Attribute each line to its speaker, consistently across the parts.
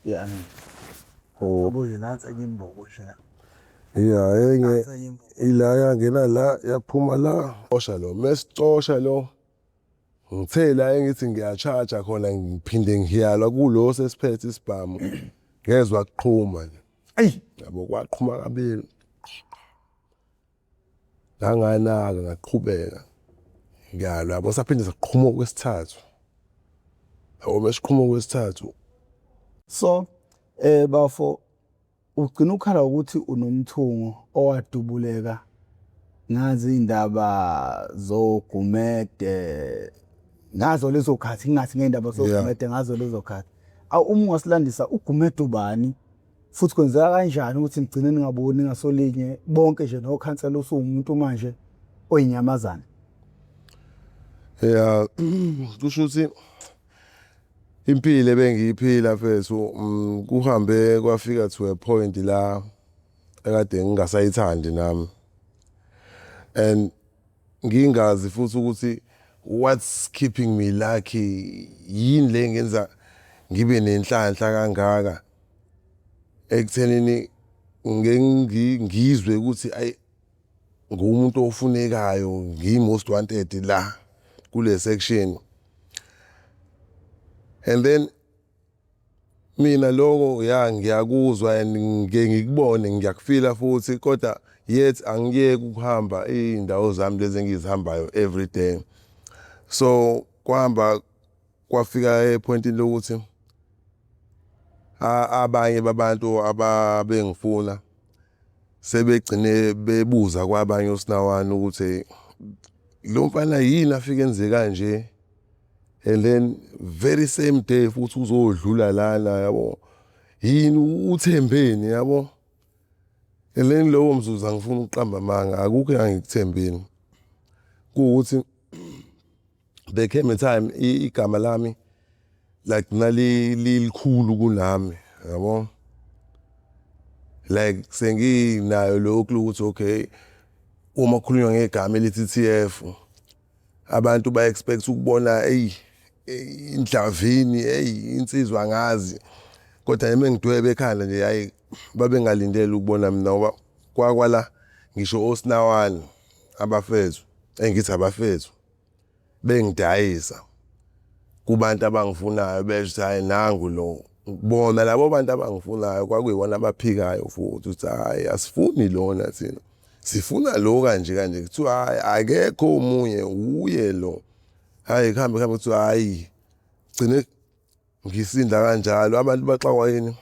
Speaker 1: Yeah.
Speaker 2: Oh.
Speaker 1: Yabo nje nansi enye imbobo nje la.
Speaker 2: Ya, enye
Speaker 1: Nansi enye imbobo.
Speaker 2: Ila yangena la, yaphuma la. Osha lo mesicosha lo, ngithe la engithi ngiya-charge khona, ngiphinde ngiyalwa kulo sesiphethe isibhamu, ngezwa kuqhuma nje.
Speaker 1: Eyi.
Speaker 2: Yabo, kwaqhuma kabili, nganganaka, ngaqhubeka ngiyalwa, yabo, saphinde saqhuma okwesithathu, yabo, mesiqhuma okwesithathu.
Speaker 1: So bafo, ugcina ukhala ukuthi unomthungo owadubuleka ngazi indaba zoGumede ngazo lezo khathi, ngingathi ngendaba zoGumede ngazo lezo khathi. Awu, uma ungasilandisa, uGumede ubani futhi kwenzeka kanjani ukuthi nigcine ningaboni ngasolinye bonke nje nokhansela, usuwumuntu manje oyinyamazana?
Speaker 2: Ya, kusho ukuthi impilo ebengiyiphila, mfethu, kuhambe kwafika to a point la ekade ngingasayithandi nami and ngingazi futhi ukuthi what's keeping me lucky, yini le ngenza ngibe nenhlanhla kangaka ekuthenini ngeke ngizwe ukuthi ayi, ngumuntu ofunekayo, ngiyi-most wanted la kule section. And then mina lokho, ya, ngiyakuzwa and ngike ngikubone, ngiyakufila futhi, kodwa yet angiyeki ukuhamba iy'ndawo zami lezi engizihambayo every day. So kwahamba kwafika e-pointini lokuthi abanye babantu ababengifuna sebegcine bebuza kwabanye osinawane ukuthi lo mfana yini afike enze kanje, and then very same day futhi uzodlula lana, yabo, yini uthembeni, yabo. And then lowo mzuzu, angifuni ukuqamba amanga, akukho engangikuthembeni. Kuwukuthi there came a time igama lami lagcina lilikhulu kunami, yabo, like senginayo lokhu ukuthi okay, uma kukhulunywa ngegama elithi TF, abantu ba expect ukubona, ey, indlavini, hey, insizwa, angazi, kodwa nami ngidwebe ekhanda nje, hayi, babengalindele ukubona mina, ngoba kwakwala ngisho osinawane abafethu, engithi abafethu, bengidayisa kubantu abangifunayo, besho ukuthi hayi, nangu lo. Bona labo bantu abangifunayo kwakuyibona abaphikayo futhi ukuthi hayi, asifuni lona thina, sifuna lo kanje kanje. Kuthiwa hayi, akekho omunye, uye lo. Hayi, kuhambe kuhambe, kuthiwa hayi, gcine ngisinda kanjalo. Abantu baxakwa yini?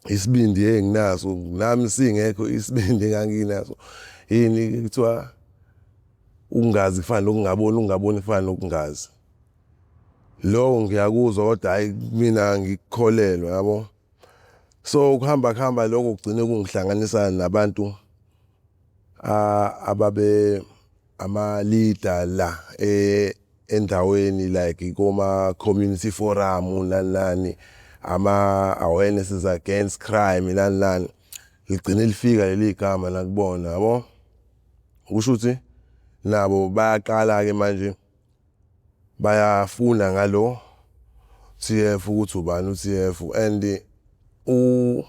Speaker 2: Isibindi enginaso nami singekho, isibindi enganginaso yini. Kuthiwa ukungazi kufana nokungaboni, ukungaboni kufana nokungazi. Lokho ngiyakuzwa, kodwa hayi, mina ngikukholelwa, yabo. So kuhamba kuhamba lokho kugcine kungihlanganisa nabantu ababe ama leader la endaweni, like koma community forum, nani nani, ama awarenesses against crime, nani nani. Ligcine lifika leli gama nakubona, yabo. Kusho ukuthi nabo bayaqala ke manje bayafuna ngalo TF, ukuthi ubani uTF. And u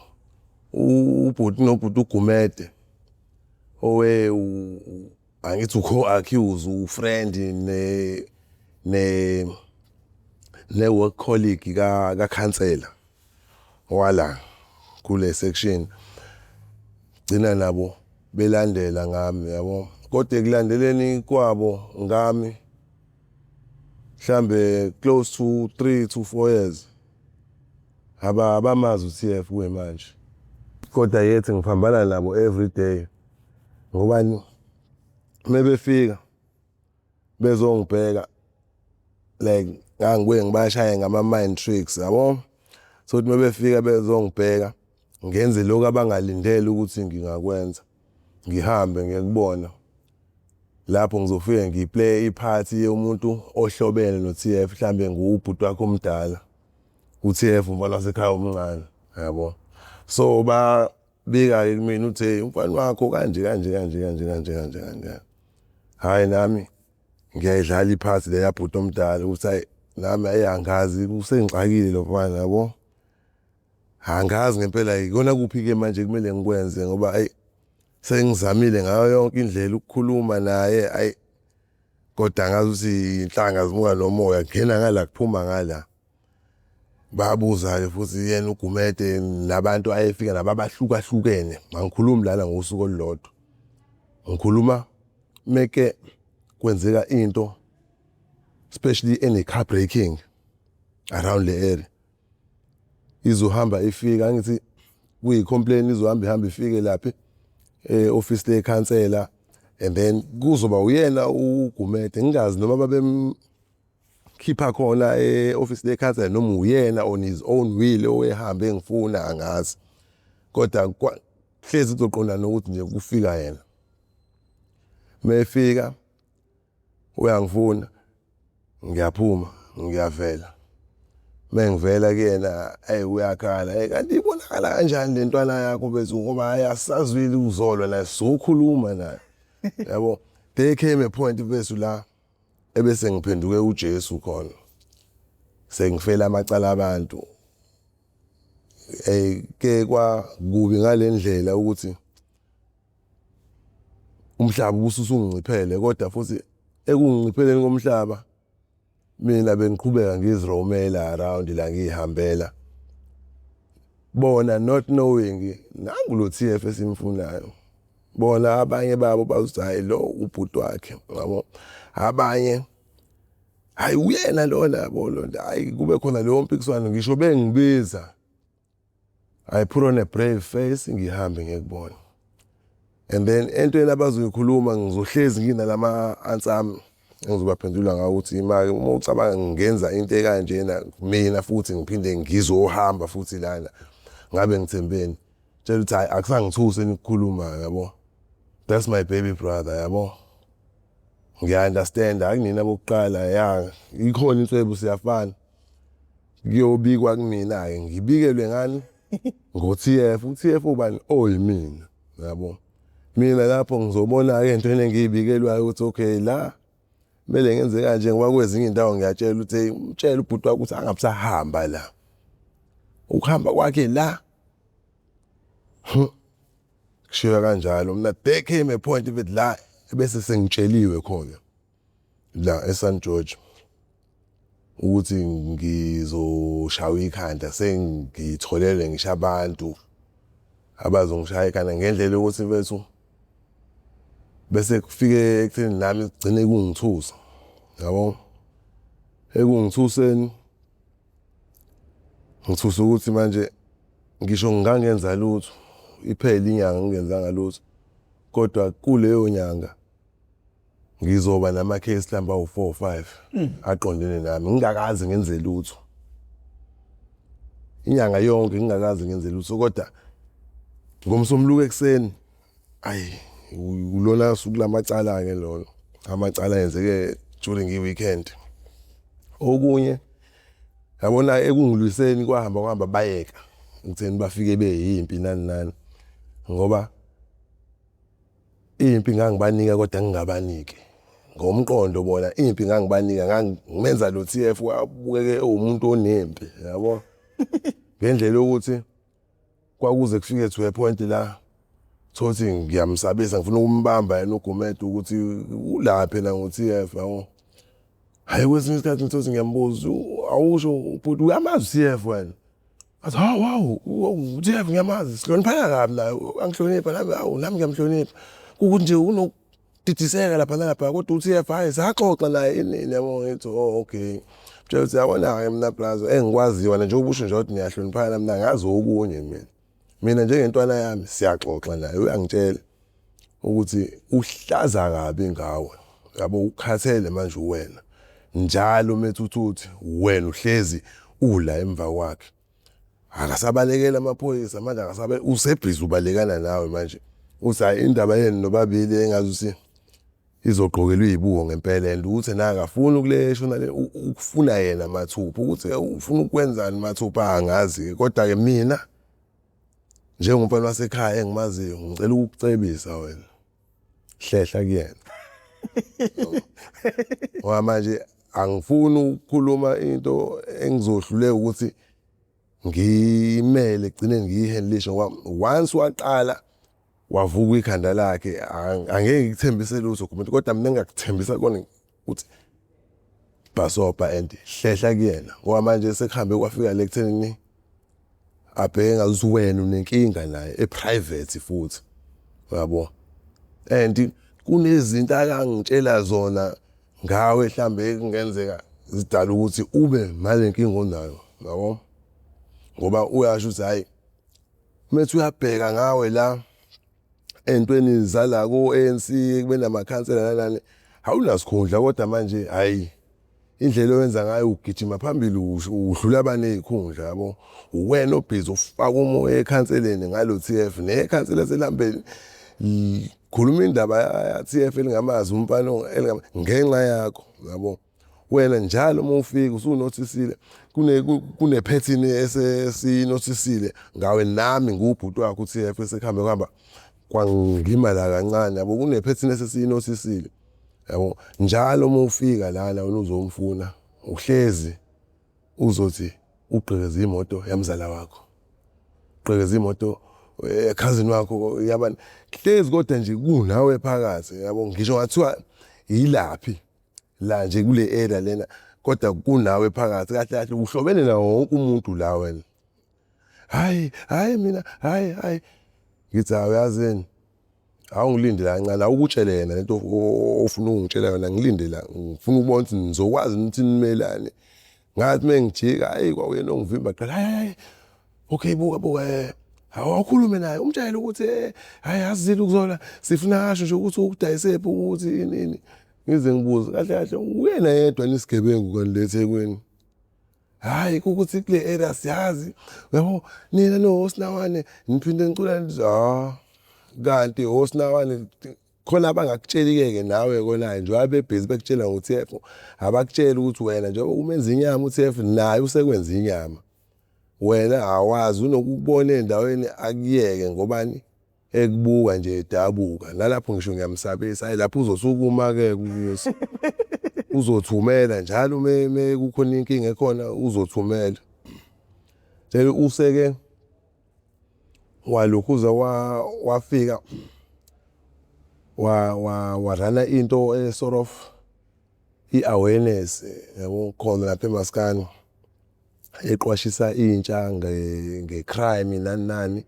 Speaker 2: ubhuti nobhuti uGumede owe angithi uco-accuse, u-friend ne work colleague ka khansela wala kule section, gcina nabo belandela ngami, yabo. Kodwa ekulandeleni kwabo ngami, mhlambe close to 3 to 4 years, aba abamazi uTF kuyimanje, kodwa yethi ngiphambana nabo every day, ngobani mebefika bezongibheka, like ngangibuye ngibashaye ngama mind tricks, yabo. So ukuthi mebefika bezongibheka, ngenze lokhu abangalindele ukuthi ngingakwenza, ngihambe ngiyekubona lapho ngizofike ngi-play i-part yomuntu ohlobene no-TF, mhlambe ngubhuti wakhe omdala, u-TF umfana wasekhaya omncane, yabo. So babika-ke kumina uthi, hey, umfana wakho kanje kanje kanje kanje kanje kanje kanje. Hhayi, nami ngiyayidlala i-part le yabhuti omdala ukuthi hayi, nami, hayi, angazi, usengixakile lo mfana, yabo. Angazi ngempela ikona kuphi ke manje kumele ngikwenze ngoba ayi sengizamile ngayo yonke indlela ukukhuluma naye ayi kodwa ngazi ukuthi inhlanga zimuka nomoya kungena ngala kuphuma ngala. Babuza-ke futhi yena uGumede nabantu ayefika nabo abahlukahlukene angikhulumi lana ngosuku olulodwa ngikhuluma meke kwenzeka into especially ene car breaking around le area izohamba ifika angithi kuyi complaint izohamba ihamba ifike laphi eh office lekhansela and then kuzoba uyena uGumede ngingazi noma babem khipha khona e-office lekhansela noma uyena on his own will owehambe engifuna angazi kodwa hlezi kuzoqonda nokuthi nje kufika yena mefika uyangifuna ngiyaphuma ngiyavela mengivela kuyena ayi uyakhala hey kanti ibonakala kanjani le ntwana yakho bethu ngoba hayi asisazwile uzolwa naye sokhuluma naye yabo there came a point bethu la ebese ngiphenduke uJesu khona sengifela amacala abantu eh ke kwakubi ngalendlela ukuthi umhlaba ubususungiciphele kodwa futhi ekungicipheleni komhlaba mina bengiqhubeka ngiziromela around la ngihambela bona not knowing nangu lo TF esimfunayo bona abanye babo bazothi hayi lo ubhuti wakhe yabo abanye hayi uyena lona yabo lona hayi kube khona leyo mpikiswano ngisho bengibiza I put on a brave face ngihambe ngiyekubona and then entweni abazoyikhuluma ngizohlezi nginalama answer ami engizobaphendula ngawo ukuthi imake uma ucabanga ngingenza into ekanjena mina futhi ngiphinde ngizohamba futhi lana ngabe ngithembeni tshela ukuthi hayi akusangithusi enikukhuluma yabo that's my baby brother yabo ngiya-understand akunina bokuqala ya ikhona inswebu siyafana kuyobikwa kumina-ke ngibikelwe ngani ngo-TF u-TF ubani oyimina yabo mina lapho ngizobona-ke entweni engiyibikelwayo ukuthi okay la kumele ngenze kanje ngoba kwezinye iy'ndawo ngiyatshela ukuthi hey umtshele ubhuti wakho ukuthi angabusahamba la ukuhamba kwakhe la kushiywa kanjalo mina there came a point if la bese sengitsheliwe khona la eSan George ukuthi ngizoshawa ikhanda sengitholele ngisho abantu abazongishaya ikhanda ngendlela yokuthi mfethu bese kufike ekutheni nami kugcine kungithusa yabo ekungithuseni ngithusa ukuthi manje ngisho ngingangenza lutho iphele inyanga ngingenzanga lutho kodwa kuleyo nyanga ngizoba nama-case mhlawumbe awu-four five aqondene nami ngingakaze ngenze lutho inyanga yonke ngingakaze ngenze lutho kodwa ngomsombuluko ekuseni ayi ulona suku lamacala-ke lolo amacala enzeke during i-weekend okunye yabona ekungilwiseni kwahamba kwahamba bayeka ngitheni bafike beyimpi nani nani ngoba Impi ngangibanika kodwa ngingabaniki. Ngomqondo bona impi ngangibanika ngangimenza lo TF wabukeke ewumuntu onempi yabo. Ngendlela yokuthi kwakuze kufike to a point la thothi ngiyamsabisa ngifuna ukumbamba yena uGumede ukuthi ula phela ngo-TF yabo. Hhayi kwesinye isikhathi ngithothi ngiyambuza awusho ubhuti uyamazi u-TF wena? Athi hawu hawu u-TF ngiyamazi sihloniphana kabi naye angihlonipha nami hawu nami ngiyamhlonipha. Kuwukuthi nje unokudidiseka lapha nalapha kodwa u-TF hhayi saxoxa naye inini yabo ngithi oh okay. Mtshela ukuthi yabona-ke mina brazo engikwaziyo wena njengoba usho nje ukuthi niyahloniphana mina ngazi okunye mina. Mina njengentwana yami siyaxoxa naye uyangitshela ukuthi uhlaza kabi ngawe yabo ukhathele manje uwena njalo methuthuthi wena uhlezi ula emva kwakhe akasabalekela amaphoyisa manje akasabe usebhizi ubalekana nawe manje uthi hayi indaba yenu nobabili engazi ukuthi izogqokelwa izibuko ngempela and ukuthi na akafuni ukulesho nale ukufuna yena mathupha ukuthi ufuna ukwenzani mathupha angazi kodwa ke mina njengomfana wasekhaya engimaziyo ngicela ukukucebisa wena hlehla kuyena ngoba manje angifuni ukukhuluma into engizohluleka ukuthi. Ngimele ekugcineni ngiyihandlishe ngoba once waqala wavuka ikhanda lakhe, angeke ngikuthembise lutho Gumede, kodwa mina engingakuthembisa kona ukuthi bhasobha and hlehla kuyena ngoba manje sekuhambe kwafika le kuthenini abheke ngazuthi wena unenkinga naye e-private futhi, uyabo. And kunezinto akangitshela zona ngawe mhlambe ekungenzeka zidala ukuthi ube nale nkinga onayo, yabo. Ngoba uyasho ukuthi hhayi methi uyabheka ngawe la ey'ntweni zala ko-ANC kube namakhansela nani nani, awunasikhundla kodwa manje hhayi indlela owenza ngayo ugijima phambili udlula abaney'khundla, yabo. Uwena obhizi ufaka umoya ekhanseleni ngalo TF nekhansela selihambeni likhuluma indaba ya-TF elingamazi umfana ngenxa yakho, yabo. Wena njalo uma ufika usunothisile kune-pattern esesiyinothisile ngawe, nami ngiwubhuti wakho u-TF esekuhambe kuhamba kwangima la kancane, yabo. Kune-pattern esesiyinothisile, yabo. Njalo uma ufika lana wena uzomfuna uhlezi uzothi ugqekeze imoto yamzala wakho, ugqekeze imoto cousin wakho yabani, hlezi kodwa nje kunawe phakathi, yabo. Ngisho ngathiwa yilaphi la nje kule area lena kodwa kunawe phakathi, kahle kahle uhlobene nawo wonke umuntu la wena. Hhayi hhayi mina hhayi hhayi, ngithi hawu yazini, awungilinde la kancane, awukutshele yena lento ofuna ukungitshela yona, ngilinde la ngifuna ukubona ukuthi nizokwazi ukuthi nimelane. Ngathi uma ngijika, hhayi kwakuyena ongivimba kuqala, hhayi hhayi okay buka buka awukhulume naye umtshele ukuthi hhayi asizile ukuzola, sifuna asho nje ukuthi ukudayisephi ukuthi ini ini. Ngize ngibuze kahle kahle uyena yedwa nisigebengu kanti le eThekwini? Hhayi kukuthi kule area siyazi, uyabo nina noSinawane niphinde nicula ha kanti oSinawane khona abangakutsheli-ke ke nawe kona njengoba bebhizi bekutshela ngo-TF, abakutsheli ukuthi wena njengoba umenza inyama u-TF naye usekwenza inyama. Wena awazi unokukubona ey'ndaweni akuyeke ngobani? Ekubuka nje edabuka nalapho ngisho ngiyamsabisa, hhayi lapho uzosukuma-ke ukuthi uzothumela njalo me kukhona inkinga ekhona uzothumela. Then useke walokhuza wafika warana into e-sort of i-awareness, yabo, khona lapha eMaskandi eqwashisa intsha nge-crime nani nani,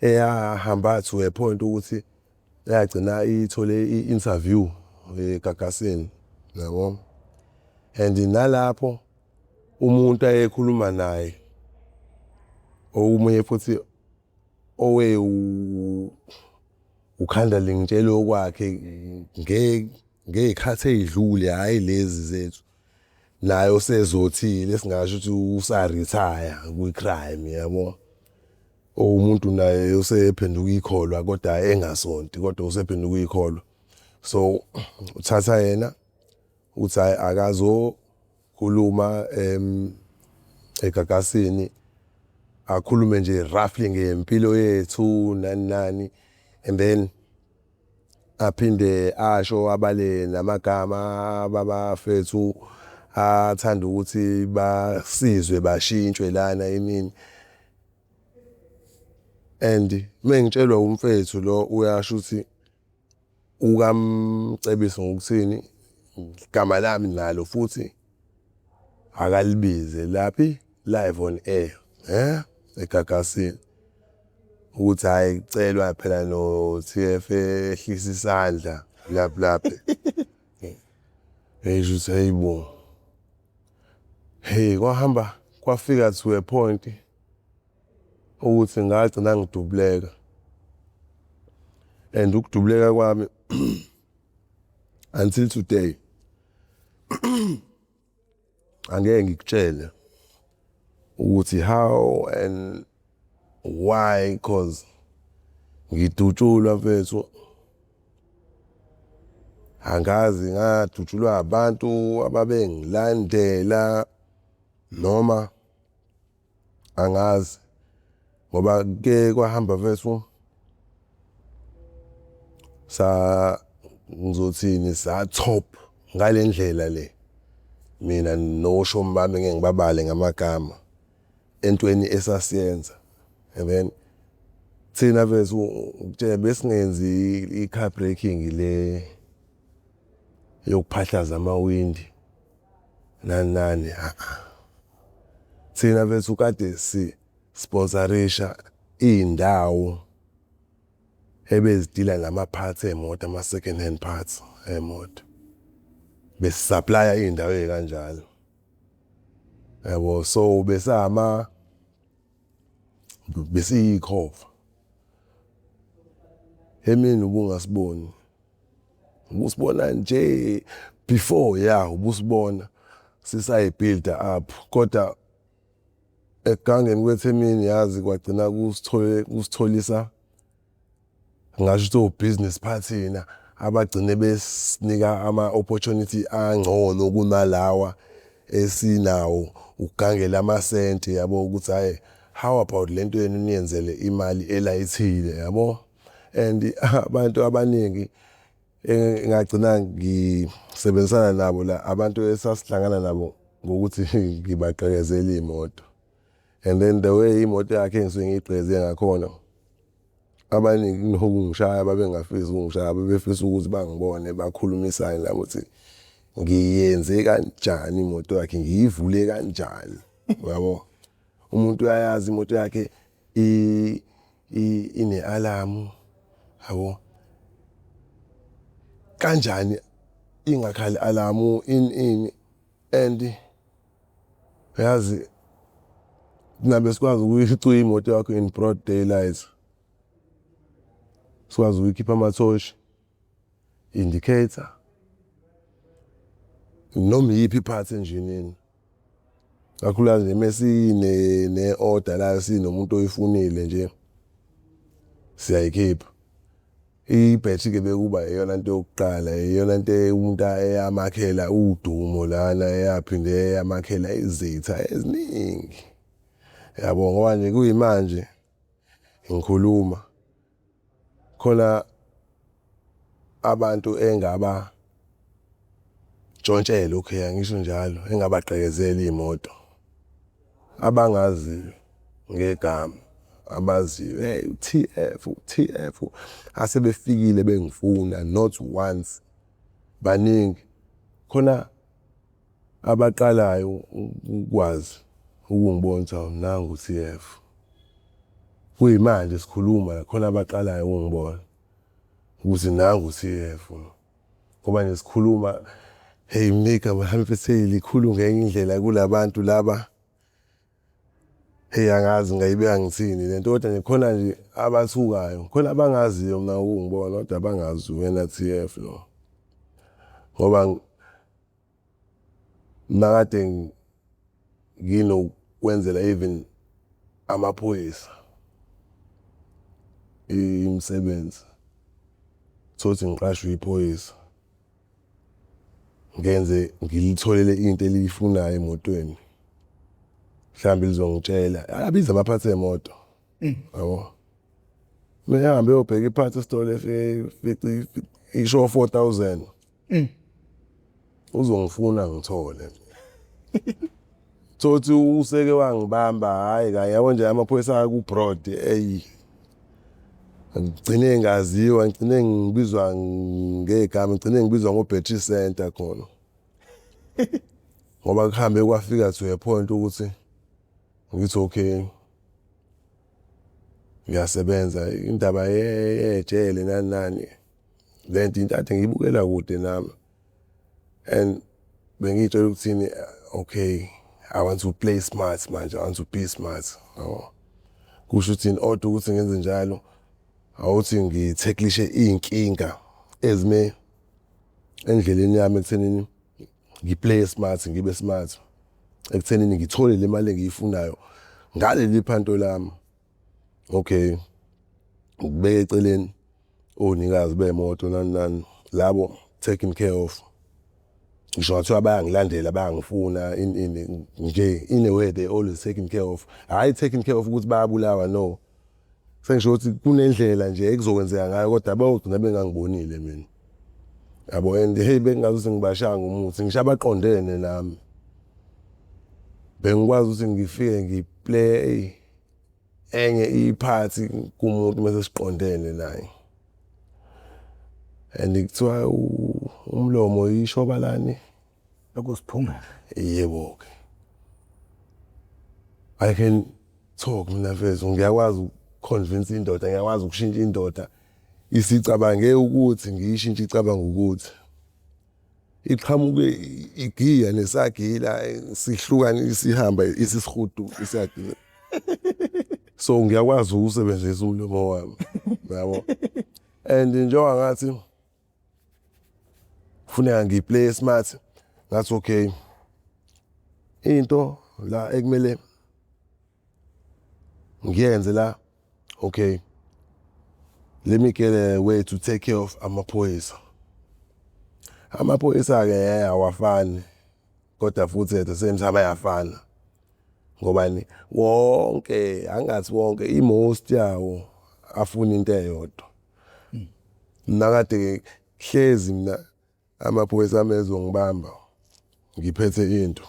Speaker 2: eyahamba to a point ukuthi yagcina ithole i-interview eGagasini, yabo. And nalapho umuntu ayekhuluma naye omunye futhi owe ukhanda lingitshela okwakhe ngey'khathi ey'dlule, hhayi lezi zethu, naye osezothile esingasho ukuthi usa-retire kwi-crime, yabo. Umuntu naye usephenduka ikholwa kodwa engasonti kodwa usephenduka ikholwa. So uthatha yena uthi hhayi akazokhuluma eGagasini, akhulume nje roughly ngempilo yethu nani nani and then aphinde asho abale namagama ababafethu athanda ukuthi basizwe bashintshwe lana emini. And mengitshelwa umfethu lo uyasho ukuthi ukamcebisa ngokuthini, igama lami nalo futhi akalibize laphi live on air eGagasini ukuthi hhayi kucelwa phela no-T_F ehlise isandla laphi laphi. Ngisho ukuthi hhayi bo, hheyi kwahamba kwafika to a point ukuthi ngagcina ngidubuleka and ukudubuleka kwami until today angeke ngikutshele ukuthi how and why, cause ngidutshulwa mfethu, angazi ngadutshulwa abantu ababengilandela noma angazi ngoba ke kwahamba mfethu sa ngizothini sa top ngale ndlela le mina noshomi bami ngeke ngibabale ngamagama. Entweni esasiyenza and then thina mfethu ngikutshela besingenzi i-car breaking le yokuphahlaza amawindi nani nani a thina mfethu kade si sponsorisha iy'ndawo ebezidila nama-parts ey'moto, ama-second hand parts ey'moto. Besi-supply-a iy'ndawo ey'kanjalo yabo, so besama besiyikhova. Emini ubungasiboni, ubusibona nje before ya ubusibona sisayi-build-a up kodwa ekugangeni kwethu emini yazi kwagcina kusithole kusitholisa ngingasho ukuthi o-business partner abagcine besinika ama-opportunity angcono kunalawa esinawo ukugangela amasenti yabo ukuthi hhayi, how about lento yenu niyenzele imali elayithile yabo. And abantu abaningi engagcina ngisebenzisana nabo la abantu esasihlangana nabo ngokuthi ngibagqekezela iy'moto and then the way imoto yakhe engisuke ngiyigqekeze ngakhona, abaningi kunokungishaya babengafisi ukungishaya, babefisa ukuthi bangibone bakhulumisane nami ukuthi ngiyenze kanjani imoto yakhe, ngiyivule kanjani uyabo. Umuntu uyayazi imoto yakhe ine-alarm yabo, kanjani ingakhali alarm ini ini and yazi thina besikwazi ukuyicuya imoto yakho in broad daylight. Sikwazi ukuyikhipha amathoshi, indicator, noma iyiphi i-part enjinini. Kakhulukazi nje mesine ne-order la sinomuntu oyifunile nje siyayikhipha. I-battery-ke bekuba iyona nto yokuqala, iyona nto umuntu eyamakhela udumo lana eyaphinde yamakhela izitha eziningi. Yabo ngoba nje kuyimanje ngikhuluma khona abantu engaba ntshontshela, okay angisho njalo, engabagqekezela iy'moto abangaziyo ngegama, abaziyo hey u-T_F u-T_F asebefikile bengifuna not once, baningi. Khona abaqalayo ukwazi ukungibona ukuthi hawu nangu u-T_F. Kuyimanje sikhuluma la khona abaqalayo ukungibona ukuthi nangu u-T_F ngoba nje sikhuluma hey mina igama lami mfethu hey likhulu ngenye indlela kulabantu laba. Hey angazi ngingayibeka ngithini lento kodwa nje khona nje abathukayo, khona abangaziyo mina ukungibona kodwa abangazi uyena T_F lo. Ngoba makade nginokwenzela even amaphoyisa imisebenzi. Tholukuthi ngiqashwe iphoyisa ngenze ngilitholele into eliyifunayo emotweni. Mhlawumbe lizongitshela, abiza ama-parts emoto yabo. Kumele ahambe eyobheka i-part esitolo efike isho 4,000. Uzongifuna ngithole. Thothi useke wangibamba hhayi kanye yabo nje amaphoyisa aku-broad eyi. Ngigcine ngaziwa, ngigcine ngibizwa ngegama, ngigcine ngibizwa ngo-battery center khona. Ngoba kuhambe kwafika to a point ukuthi ngithi okay ngiyasebenza indaba yejele nani nani lento into ade ngiyibukela kude nami and bengiyitshela ukuthini, okay, I want to play smart manje, I want to be smart yabo. Kusho ukuthi in order ukuthi ngenze njalo awuthi ngi-tackle-ishe iy'nkinga ezime endleleni yami ekuthenini ngi-play smart, ngibe smart ekuthenini ngithole le mali engiyifunayo ngaleli phanto lami. Okay, ukubeka eceleni onikazi bey'moto nani nani labo taken care of. Ngisho kungathiwa bayangilandela bayangifuna ini ini nje in a way they always taken care of. Hhayi taken care of ukuthi bayabulawa, no. Sengisho ukuthi kunendlela nje ekuzokwenzeka ngayo kodwa bayogcina bengangibonile mina. Yabo and hey bengingazuthi ngibashaya ngomuthi ngisho abaqondene nami. Bengikwazi ukuthi ngifike Play enye iphathi kumuntu mase siqondene naye. And kuthiwa umlomo ishoba lani?
Speaker 1: Lokusiphungela.
Speaker 2: Yebo ke. I can talk mina mfethu, ngiyakwazi ukuconvince indoda, ngiyakwazi ukushintsha indoda isicabange ukuthi ngiyishintshe icabanga ukuthi iqhamuke igiya nesagila sihlukane sihamba isisihudu isagila. So ngiyakwazi ukusebenzisa umlomo wami, yabo. And njengoba ngathi kufuneka ngiplay smart, ngathi okay, into la ekumele ngiyenze la, okay, let me get a way to take care of amaphoyisa. Amaphoyisa ke awafani, kodwa futhi at the same time ayafana, ngobani wonke, angathi wonke, i-most yawo afuna into eyodwa. Mina kade hlezi mina amaphoyisa ami ezongibamba ngiphethe into,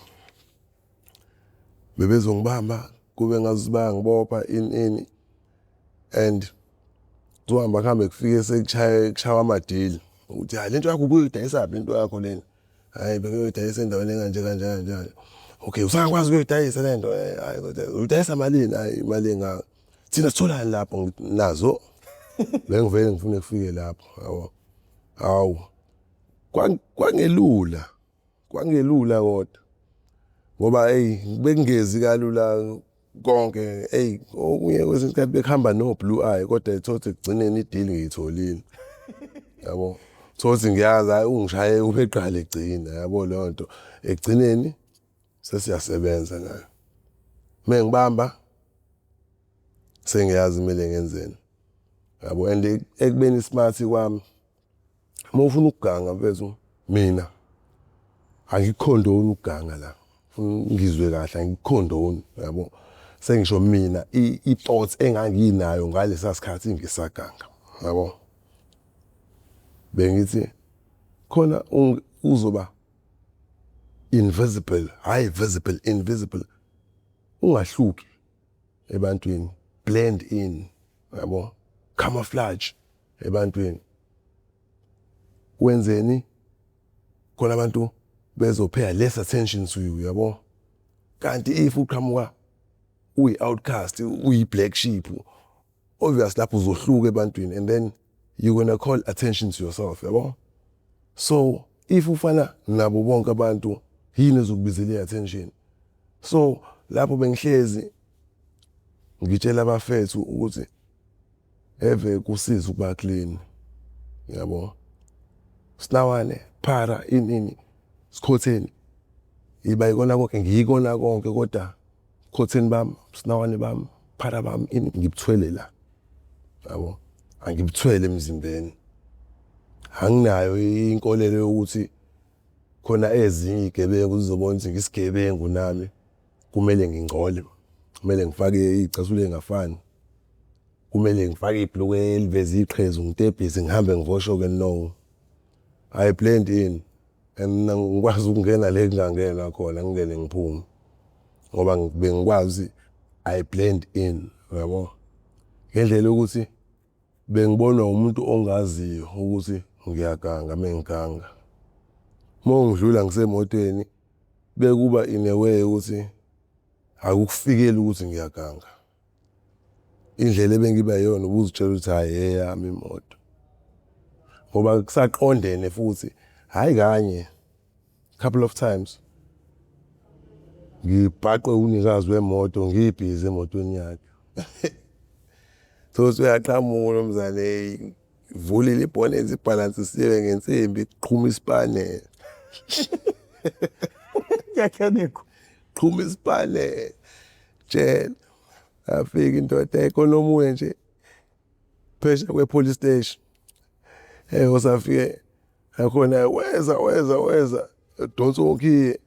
Speaker 2: bebezongibamba kube ngazuthi bayangibopha ini ini, and kuzohamba kuhambe kufike sekushaya kushawa amadili ukuthi hayi, lento yakho ubuyidayisaphi lento yakho lena? Hayi, bengiyoyidayisa endaweni ekanje kanje kanje. Okay, usangakwazi ukuyoyidayisa lento? Hayi, kodwa uyidayisa malini? Hayi, imali engaka. Thina sitholani lapho? Nazo bengivele ngifune kufike lapho, yabo. Hawu, kwangelula, kwangelula kodwa, ngoba hey, bekungezi kalula konke. Hey, okunye kwesinye isikhathi bekuhamba no blue eye, kodwa ethothi ekugcineni i-deal ngiyitholile, yabo. Thothi ngiyazi, hayi, ungishaye ubeqala egcina, yabo, leyo nto ekugcineni sesiyasebenza nayo. Mengibamba sengiyazi kumele ngenzeni, yabo. And ekubeni smart kwami, uma ufuna ukuganga mfethu, mina angikucondoni ukuganga la, ngizwe kahle, angikucondoni, yabo. Sengisho mina i-thoughts enganginayo ngalesa sikhathi ngisaganga, yabo, bengithi khona uzoba invisible, hayi visible, invisible, ungahluki ebantwini, blend in, yabo, camouflage ebantwini. Wenzeni khona abantu bezopay less attention to you, yabo. Kanti if uqhamuka uyi outcast, uyi black sheep, obvious lapho uzohluka ebantwini and then you're gonna call attention to yourself, yabo. So if ufana nabo bonke abantu, yini ezokubizela i-attention? So lapho bengihlezi ngitshela abafethu ukuthi eve kusiza ukuba clean, yabo, sinawane phara inini sikhotheni iba ikona konke, ngiyikona konke, kodwa khotheni bami, sinawane bami, phara bami, ini ngibuthwele la, yabo, angibuthwele emzimbeni. Anginayo inkolelo yokuthi khona ezinye izigebengu zizobona ukuthi ngisigebengu nami kumele ngingcole, kumele ngifake iy'cathulo ey'ngafani, kumele ngifake ibhulukwe eliveza iqhezu, ngitebhise, ngihambe ngivoshoke. No, I blend in and mina ngikwazi ukungena le kungangenwa khona, ngingene ngiphume, ngoba bengikwazi, I blend in, yabo, ngendlela yokuthi bengibonwa umuntu ongaziyo ukuthi ngiyaganga. Mengiganga, uma ngidlula ngisemotweni, bekuba in a way ukuthi akukufikeli ukuthi ngiyaganga. Indlela ebengiba yiyona, ubuzitshela ukuthi hhayi, eyami imoto, ngoba kusaqondene futhi. Hhayi, kanye, couple of times ngibhaqwe unikazi wemoto ngibhizi emotweni yakhe. Thothi uyaqhamuka umnumzane, vulile ibhonethi, ibhalansisiwe ngensimbi, qhuma isipanela.
Speaker 1: Ngiyakhanikho.
Speaker 2: Qhuma isipanela, tshela. Afika indoda ekhona omunye nje phesheya kwe-police station, osafike yakhona, weza weza weza, donsa okhiye.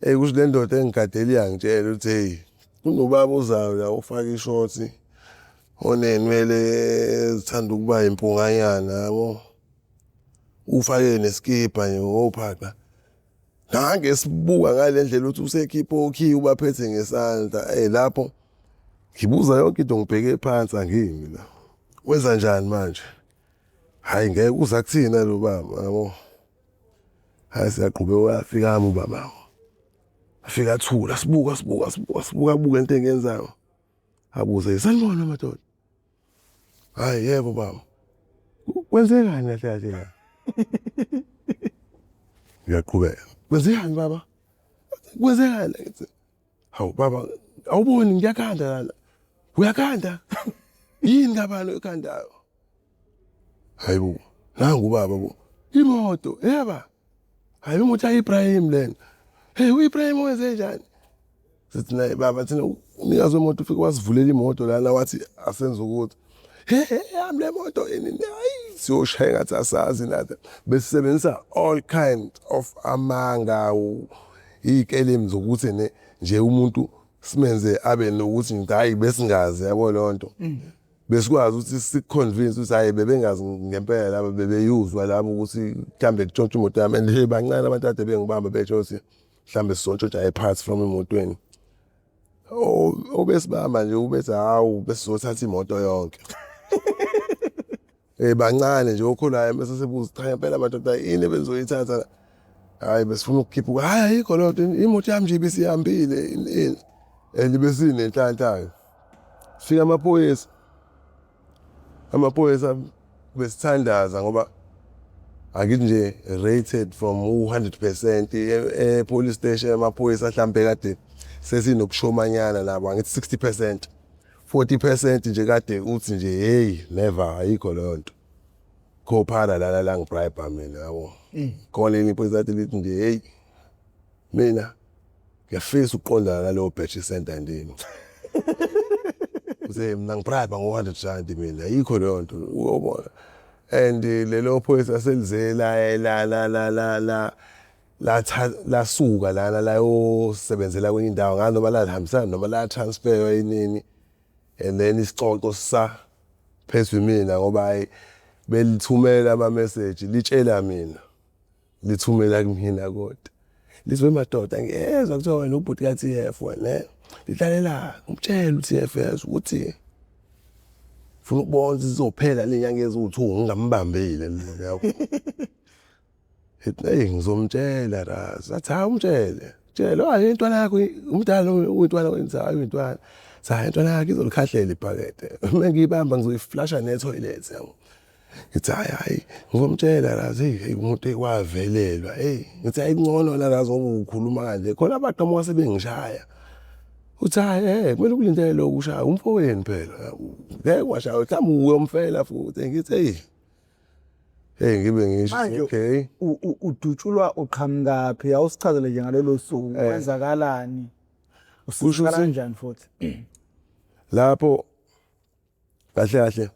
Speaker 2: Kusho le ndoda engigadele iyangitshela ukuthi hey, kunobaba ozayo la ufake ishoti, onenwele ezithanda ukuba impunganyana, yabo, ufake neskipa nje ophaqa. Nange sibuka ngale ndlela ukuthi usekhipha okhiye, ubaphethe ngesandla, lapho. Ngibuza yonke into ngibheke phansi angimi la. Wenza njani manje? Hayi ngeke uza kuthina lo baba yabo. Hayi siyaqhubeka uyafika ubaba. Afika athula sibuka sibuka sibuka sibuka abuke into engiyenzayo. Abuze sanibona madoda. Hayi yebo baba. Kwenzekani kahle kahle la? Ngiyaqhubeka. Kwenzekani baba? Kwenzekani ngithi hawu baba awuboni ngiyakhanda lana. Uyakhanda? Yini kabani oyikhandayo? Hayibo nangu baba bo. Imoto yeba. Hayi imoto ya-Ibrahim lena. Hey u-Ibrahim wenze njani? Sithi naye baba thina umnikazi wemoto ufike wasivulela imoto lana wathi asenze ukuthi he he yami le moto ini hayi siyoshaya ngathi asazi nathi besisebenzisa all kind of amanga iy'kelemu zokuthi ne nje umuntu simenze abe nokuthi hayi besingazi yabo leyo nto. Besikwazi ukuthi siku-convince ukuthi hhayi bebengazi ngempela laba bebeyuzwa laba ukuthi mhlambe kutshontshwa imoto yami and hey bancane abantu kade bengibamba besho ukuthi mhlambe sizontshontsha i-parts from emotweni. Obesibamba nje ubethi hawu besizothatha imoto yonke. Eh bancane nje okhulayo bese sebuza cha ngempela madoda yini ebenizoyithatha. Hayi besifuna ukukhipha hayi ayikho leyo nto imoto yami nje ibisihambile ini and besinenhlanhla. Fika amaphoyisa amaphoyisa besithandaza ngoba angithi nje rated from u-100% e-police station amaphoyisa hlampe kade sesinokushomanyana nabo angithi 60% 40% nje kade uthi nje hey never ayikho leyo nto khophana lana la ngibribe mina yabo khona enye iphoyisa athi lithi nje hey mina ngiyafisa ukuqondana naleyo batch center ndini uze mina ngibribe ngo-100 rand mina ayikho leyo nto uyobona and lelo phoyisa selize la la la la la la latha lasuka lana layosebenzela kwenye indawo ngazi noma lalihambisana noma la transferwa inini and then isicoco sisa phethwe mina ngoba hayi belithumela ama message litshela mina lithumela kumina kodwa lizwe madoda ngiyezwa kuthiwa wena ubhuti ka TF wena lihlalela ngimtshela uTF yezwa ukuthi funa ukubona ukuthi zizophela lenyanga eziwu-2 ngingambambile yabo. Eyi ngizomtshela Raz. Athi hayi umtshele. Tshela hayi intwana yakho umdala uyintwana wenza hayi uyintwana. Cha intwana yakho izolikhahlela ibhakede. Uma ngiyibamba ngizoyiflasha ne-toilet yabo. Ngithi hayi hayi ngizomtshela Raz hey hey umuntu ekwavelelwa hey ngithi hayi kungcono la Raz ngoba ukhuluma kanje khona abaqhamuka sebengishaya. Uthi hayi eh kumele ukulindele lokhu ushaya umfowenu phela. Ngeke washaya mhlawumbe uyomfela futhi ngithi hey Hey ngibe ngisho
Speaker 1: Manje
Speaker 2: okay.
Speaker 1: Udutshulwa uqhamukaphi? Awusichazele nje ngalolo suku
Speaker 2: Eh.
Speaker 1: kwenzakalani?
Speaker 2: Kusho
Speaker 1: Usizakala
Speaker 2: ukuthi-
Speaker 1: kanjani futhi?
Speaker 2: Lapho kahle kahle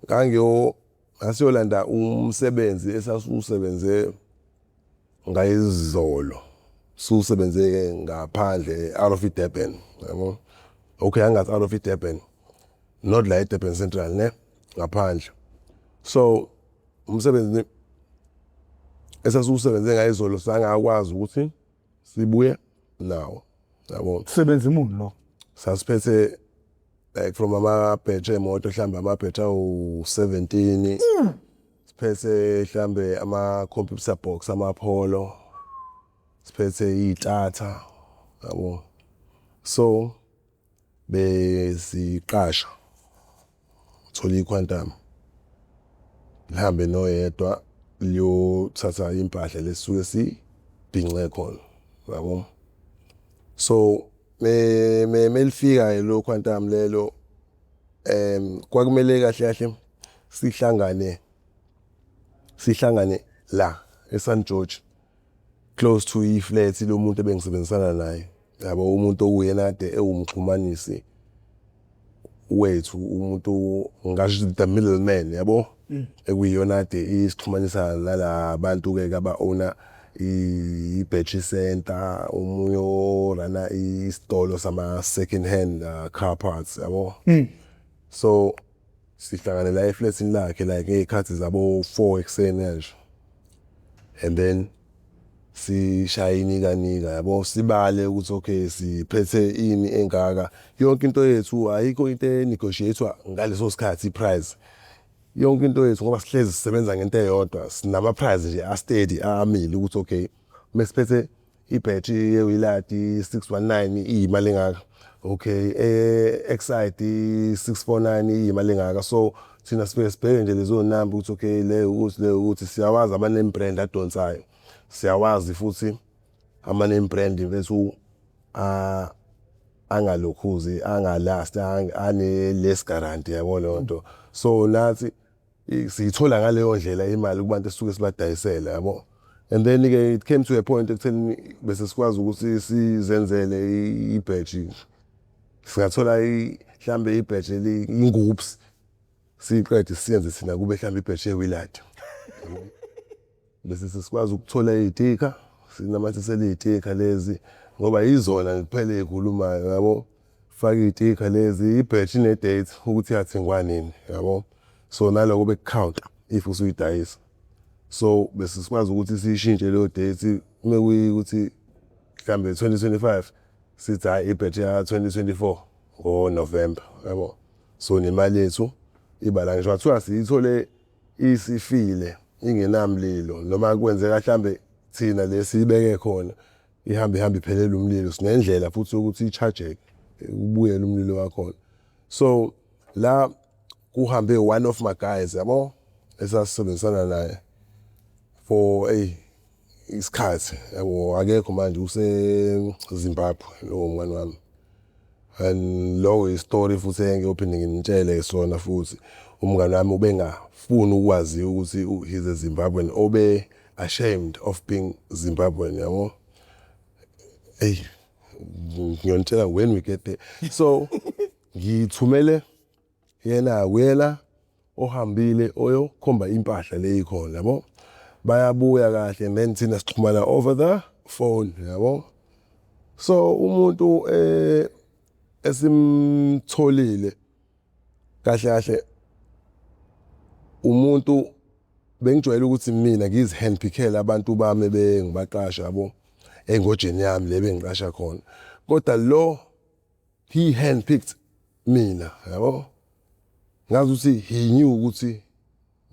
Speaker 2: ngangiyo ngasiyolanda umsebenzi esasusebenze ngayizolo susebenze ke ngaphandle out of iDurban yabo. Okay angathi out of iDurban not la eDurban Central ne ngaphandle. So umsebenzi esasusebenze ngayizolo sangakwazi ukuthi sibuye nawo yabo.
Speaker 1: Sebenza imuntu lo.
Speaker 2: Sasiphethe like from amabhetshi emoto mhlambe amabhetshi awu-17 siphethe mhlambe ama-computer box amapholo siphethe iy'tatha yabo so besiqasha thola iquantum lihambe noyedwa liyothatha impahla lesuke sibhince khona yabo so me melifika lo quantum lelo kwakumele kahle kahle sihlangane sihlangane la eSan George close to iflat lomuntu ebengisebenzisana naye yabo umuntu okuyena kade ewumxhumanisi wethu umuntu ngasho the middleman yabo ekuyiyona kade isixhumanisa nala bantu ke aba owner i-battery center omunye orana isitolo sama second hand car parts yabo. So sihlangane la eflatini lakhe like ngey'khathi zabo 4 ekuseni kanje and then Sishaye inikanika yabo, sibale ukuthi okay, siphethe ini engaka. Yonke into yethu, ayikho into e-negotiate-wa ngaleso sikhathi i-price. Yonke into yethu, ngoba sihlezi sisebenza ngento eyodwa, sinama price nje a-steady, amile ukuthi okay, mesiphethe i-batch ye-Willard 619 iyimali engaka, okay, e-Exide 649 iyimali engaka. So thina sifike sibheke nje lezo number ukuthi okay, le ukuthi, le ukuthi. Siyawazi ama name brand adonsayo, siyawazi futhi ama name brand bethu angalokhuzi, anga-last, ane less guarantee, yabo leyo nto. So nathi siyithola ngaleyo ndlela imali kubantu esisuke sibadayisela, yabo. And then ke it came to a point ekutheni bese sikwazi ukuthi sizenzele i-batch. Singathola mhlambe i-batch ingups, siyiqede, siyenze thina kube mhlambe i-batch ye-Willard, bese sesikwazi ukuthola iy'tikha, sinamathisele iy'tikha lezi ngoba yizona kuphela ey'khulumayo, yabo. Faka iy'tikha lezi, i-batch ine-date ukuthi yathengwa nini, yabo. So naloko bekukhawunta if usuyidayisa. So bese sikwazi ukuthi siyishintshe leyo date, mekuyikuthi mhlambe 2025, sithi hhayi, i-batch ya 2024 ngo-November, yabo. So nemali yethu iba la, ngisho ngathiwa siyithole isifile, ingenamlilo, noma kwenzeka mhlambe thina lesiyibeke khona ihambe ihambe iphelele umlilo, sinendlela futhi yokuthi i-charge-eke, ubuyele umlilo wakhona. So la kuhambe one of my guys, yabo, esasebenzisana naye for ey isikhathi, yabo. Akekho manje, use Zimbabwe lowo mngani wami, and lokho i-story futhi engiyophinde nginitshele sona futhi. Umngani wami ubengafuni ukwazi ukuthi he's a Zimbabwean, obe ashamed of being Zimbabwean, yabo. Ey, ngiyonitshela when we get there. So ngithumele yena, uyena ohambile oyokhomba impahla le ikhona, yabo. Bayabuya kahle and then thina sixhumana over the phone, yabo. So umuntu esimtholile kahle kahle, umuntu bengijwayele ukuthi mina ngizi-handpickele abantu bami bengibaqasha, yabo, engojeni yami le bengiqasha khona, kodwa lo he handpicked mina, yabo. Ngazi ukuthi he knew ukuthi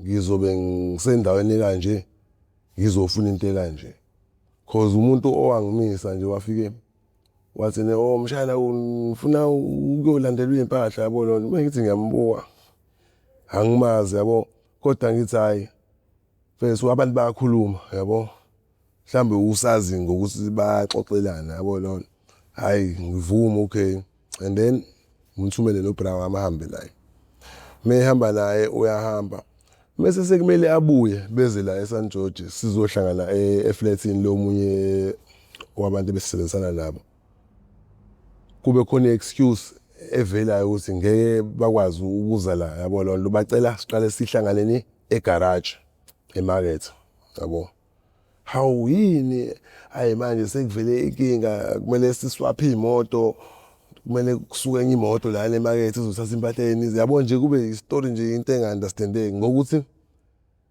Speaker 2: ngizobe ngisendaweni kanje, ngizofuna into ekanje, cause umuntu owangimisa nje wafike wathi ne, "Oh mshana, ufuna ukuyolandelwa impahla," yabo. Lo nto ngithi ngiyambuka, angimazi, yabo, kodwa ngithi hayi mfethu, abantu bayakhuluma, yabo, mhlambe usazi ngokuthi bayaxoxelana, yabo. Lona hayi, ngivuma, okay, and then ngimthumele no bra wami ahambe naye. Mehamba naye, uyahamba, mase sekumele abuye beze la eSan George, sizohlangana eflatini lomunye wabantu ebesisebenzisana nabo. Kube khona i-excuse evelayo ukuthi ngeke bakwazi ukuza la, yabo. Loo nto bacela siqale sihlanganeni egarage emakethe, yabo. Hawu, yini? Hayi, manje sekuvele inkinga, kumele siswaphe iy'moto, kumele kusuke enye imoto lana emakethe izothatha impahla yeni, yabo. Nje kube i-story nje, into enga-understandeki ngokuthi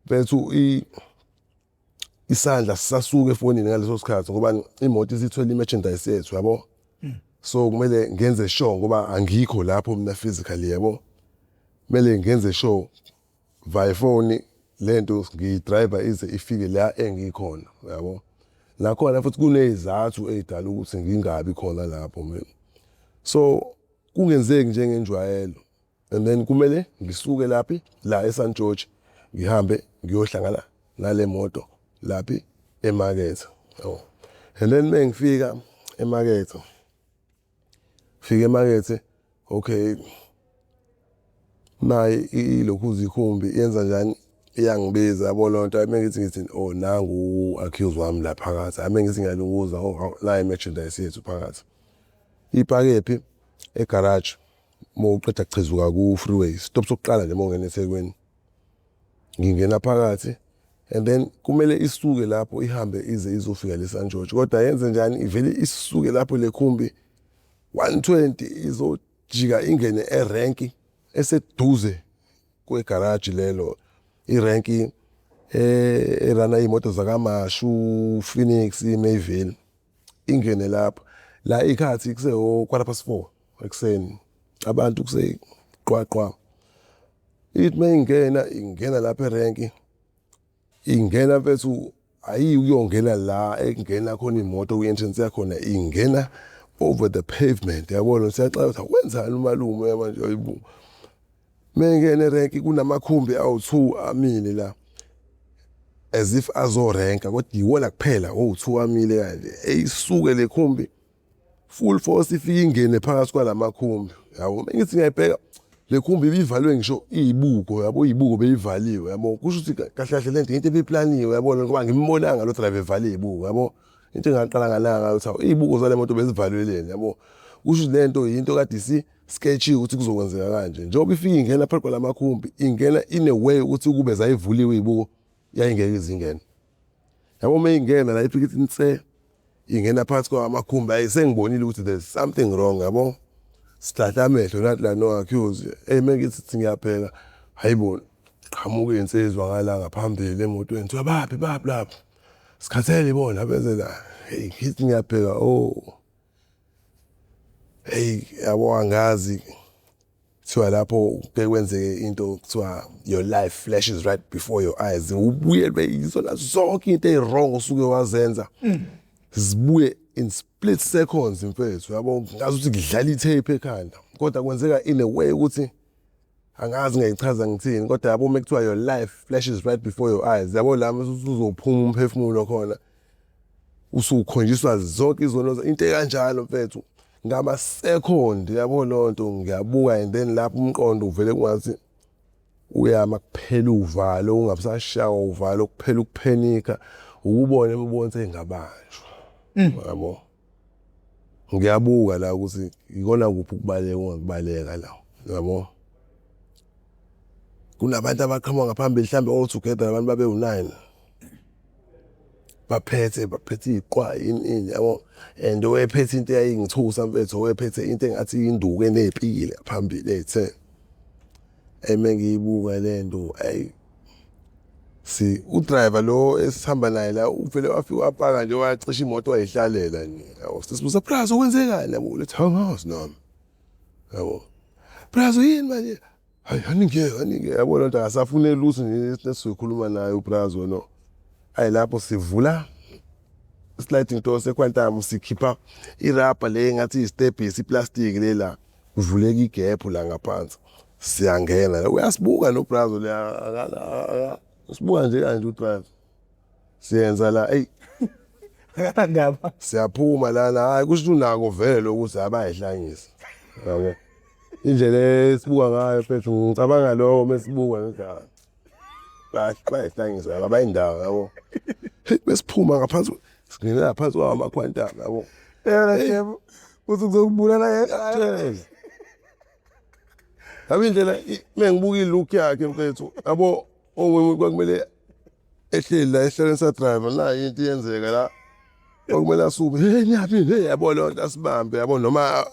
Speaker 2: mfethu isandla sisasuka efonini ngaleso sikhathi, ngoba imoto isithwele i-merchandise yethu, yabo. So kumele ngenze sure, ngoba angikho lapho mina physically, yabo, kumele ngenze sure via phone lento ngiyi-driver ize ifike la engikhona, yabo. Nakhona futhi kuney'zathu ey'dala ukuthi ngingabi khona lapho mina, so kungenzeki njengenjwayelo. And then kumele ngisuke laphi la eSan George, ngihambe ngiyohlangana nale moto laphi emakethe, yabo. And then mengifika emakethe, fika emakethe, okay, nayi ilokhuza ikhumbi yenza njani, iyangibiza, yabo. Loo nto mengithi ngithi, "Oh, nangu accused wami la phakathi." Hayi, mengithi ngiyalukuza, "Oh, nayi i-merchandise yethu phakathi." Ipakephi? Egarage, uma uqeda kuchezuka ku-freeway, stop sokuqala nje uma ungena eThekwini. Ngingena phakathi and then kumele isuke lapho ihambe ize izofika le San George, kodwa yenze njani? Ivele isuke lapho le khumbi 120, izojika ingene erenki eseduze kwegaraji lelo, irenki. Erana iy'moto zakaMashu, Phoenix, Mayville ingene lapho la ikhathi kuse o-4:15 ekuseni, abantu kuse qwaqwa. Ithi mayingena ingena lapha erenki, ingena mfethu, ayiyi ukuyongena la ekungena khona imoto kwi-entrance yakhona, ingena over the pavement, yabona. Siyaxaka ukuthi wenzani umalume manje, hayibo. Mengena erenki kunamakhumbi awu-2 amile la as if azorenka, kodwa iwona kuphela owu-2 amile kanje. Eyisuke le khumbi full force, ifike ingene phakathi kwalamakhumbi, yabo. Mengithi ngiyayibheka le khumbi ibivalwe ngisho izibuko, yabo, izibuko beyivaliwe, yabo. Kusho ukuthi kahle kahle lento into ebiplaniwe, yabo, ngoba ngimbonanga lo driver evale izibuko, yabo. Into engaqala nganaka ngayo ukuthi izibuko zale moto bezivaleleni, yabo. Kusho ukuthi lento into kade isi sketchy ukuthi kuzokwenzeka kanje. Njengoba ifike ingena phakathi kwalamakhumbi, ingena in a way ukuthi kube zayivuliwe izibuko yayingeke izingene, yabo. Uma ingena la ifike ithi nse ingena phakathi kwamakhumbi, ayi, sengibonile ukuthi there's something wrong, yabo. Sihlahla amehlo nathi la no-accuse. Hey, mengithi ngiyabheka, hayibo, qhamuka insizwa ngala ngaphambili emotweni, kuthiwa baphi baphi lapho, sikhathele ibona beze la. Hey, ngithi ngiyabheka, oh hey, yabo, angazi kuthiwa lapho kuke kwenzeke into kuthiwa your life flashes right before your eyes, ubuyelwe yizona zonke into ezi-wrong osuke wazenza, zibuye in split seconds, mfethu, yabo. Ngazi ukuthi kudlala i-tape ekhanda, kodwa kwenzeka in a way ukuthi angazi ngayichaza ngithini, kodwa yabo, uma kuthiwa your life flashes right before your eyes, yabo, la usuzophuma umphefumulo khona, usukhonjiswa zonke izono, into ekanjalo, mfethu, ngama-second, yabo. Leyo nto ngiyabuka and then lapho umqondo uvele kungathi uyama, kuphela uvalo, ungabusashawa uvalo, kuphela ukuphenika, ukubona ubone sengabanjwa, yabo. Ngiyabuka la ukuthi ikona kuphi ukubaleka ongakubaleka la, yabo. Kunabantu abaqhamuka ngaphambili, mhlambe all together abantu babe u9, baphethe iqwa, ini ini, yabo. And owephethe into eyayingithusa, mfethu, owephethe into engathi induku enezipikile phambili eyithe eme. Ngiyibuka lento, ayi, si udriver lo esihamba naye la uvele wafika wapaka nje, wacisha imoto, wayihlalela nje, yabo. Sisibuza, "Brazo, kwenzekani?" Yabo, lethi, "Angazi nami," yabo. "Brazo, yini manje?" "Hayi, aningeke, aningeke," yabo. Lento akasafune lutho nje esizoyikhuluma naye ubrazo no. Ayi, lapho sivula sliding door seQuantum, sikhipha irabha le ngathi istebhisi, iplastic le la, kuvuleka igap la ngaphansi, siyangena. Uyasibuka no brazo le, sibuka nje kanje udriver, siyenza la, ey.
Speaker 1: Akandaba.
Speaker 2: Siyaphuma lana, hayi, kusho unako vele ukuthi abayihlanyisa, yabo, indlela esibuka ngayo, mfethu. Ngicabanga lokho mesibuka ngithi bayihlanyisa abayindawo, yabo. Hey, besiphuma ngaphansi, singena ngaphansi kwama-Quantum, yabo.
Speaker 1: Yena yebo, uthi ngizokubulala yena.
Speaker 2: Yabo, indlela mengibuka ilook yakhe, mfethu, yabo, omunye kwakumele ehleli la esihlalweni sa-driver, nayi into iyenzeka la, okumele asuke, "Hey, niyaphi? Hey," yabo, leyo nto asibambe, yabo, noma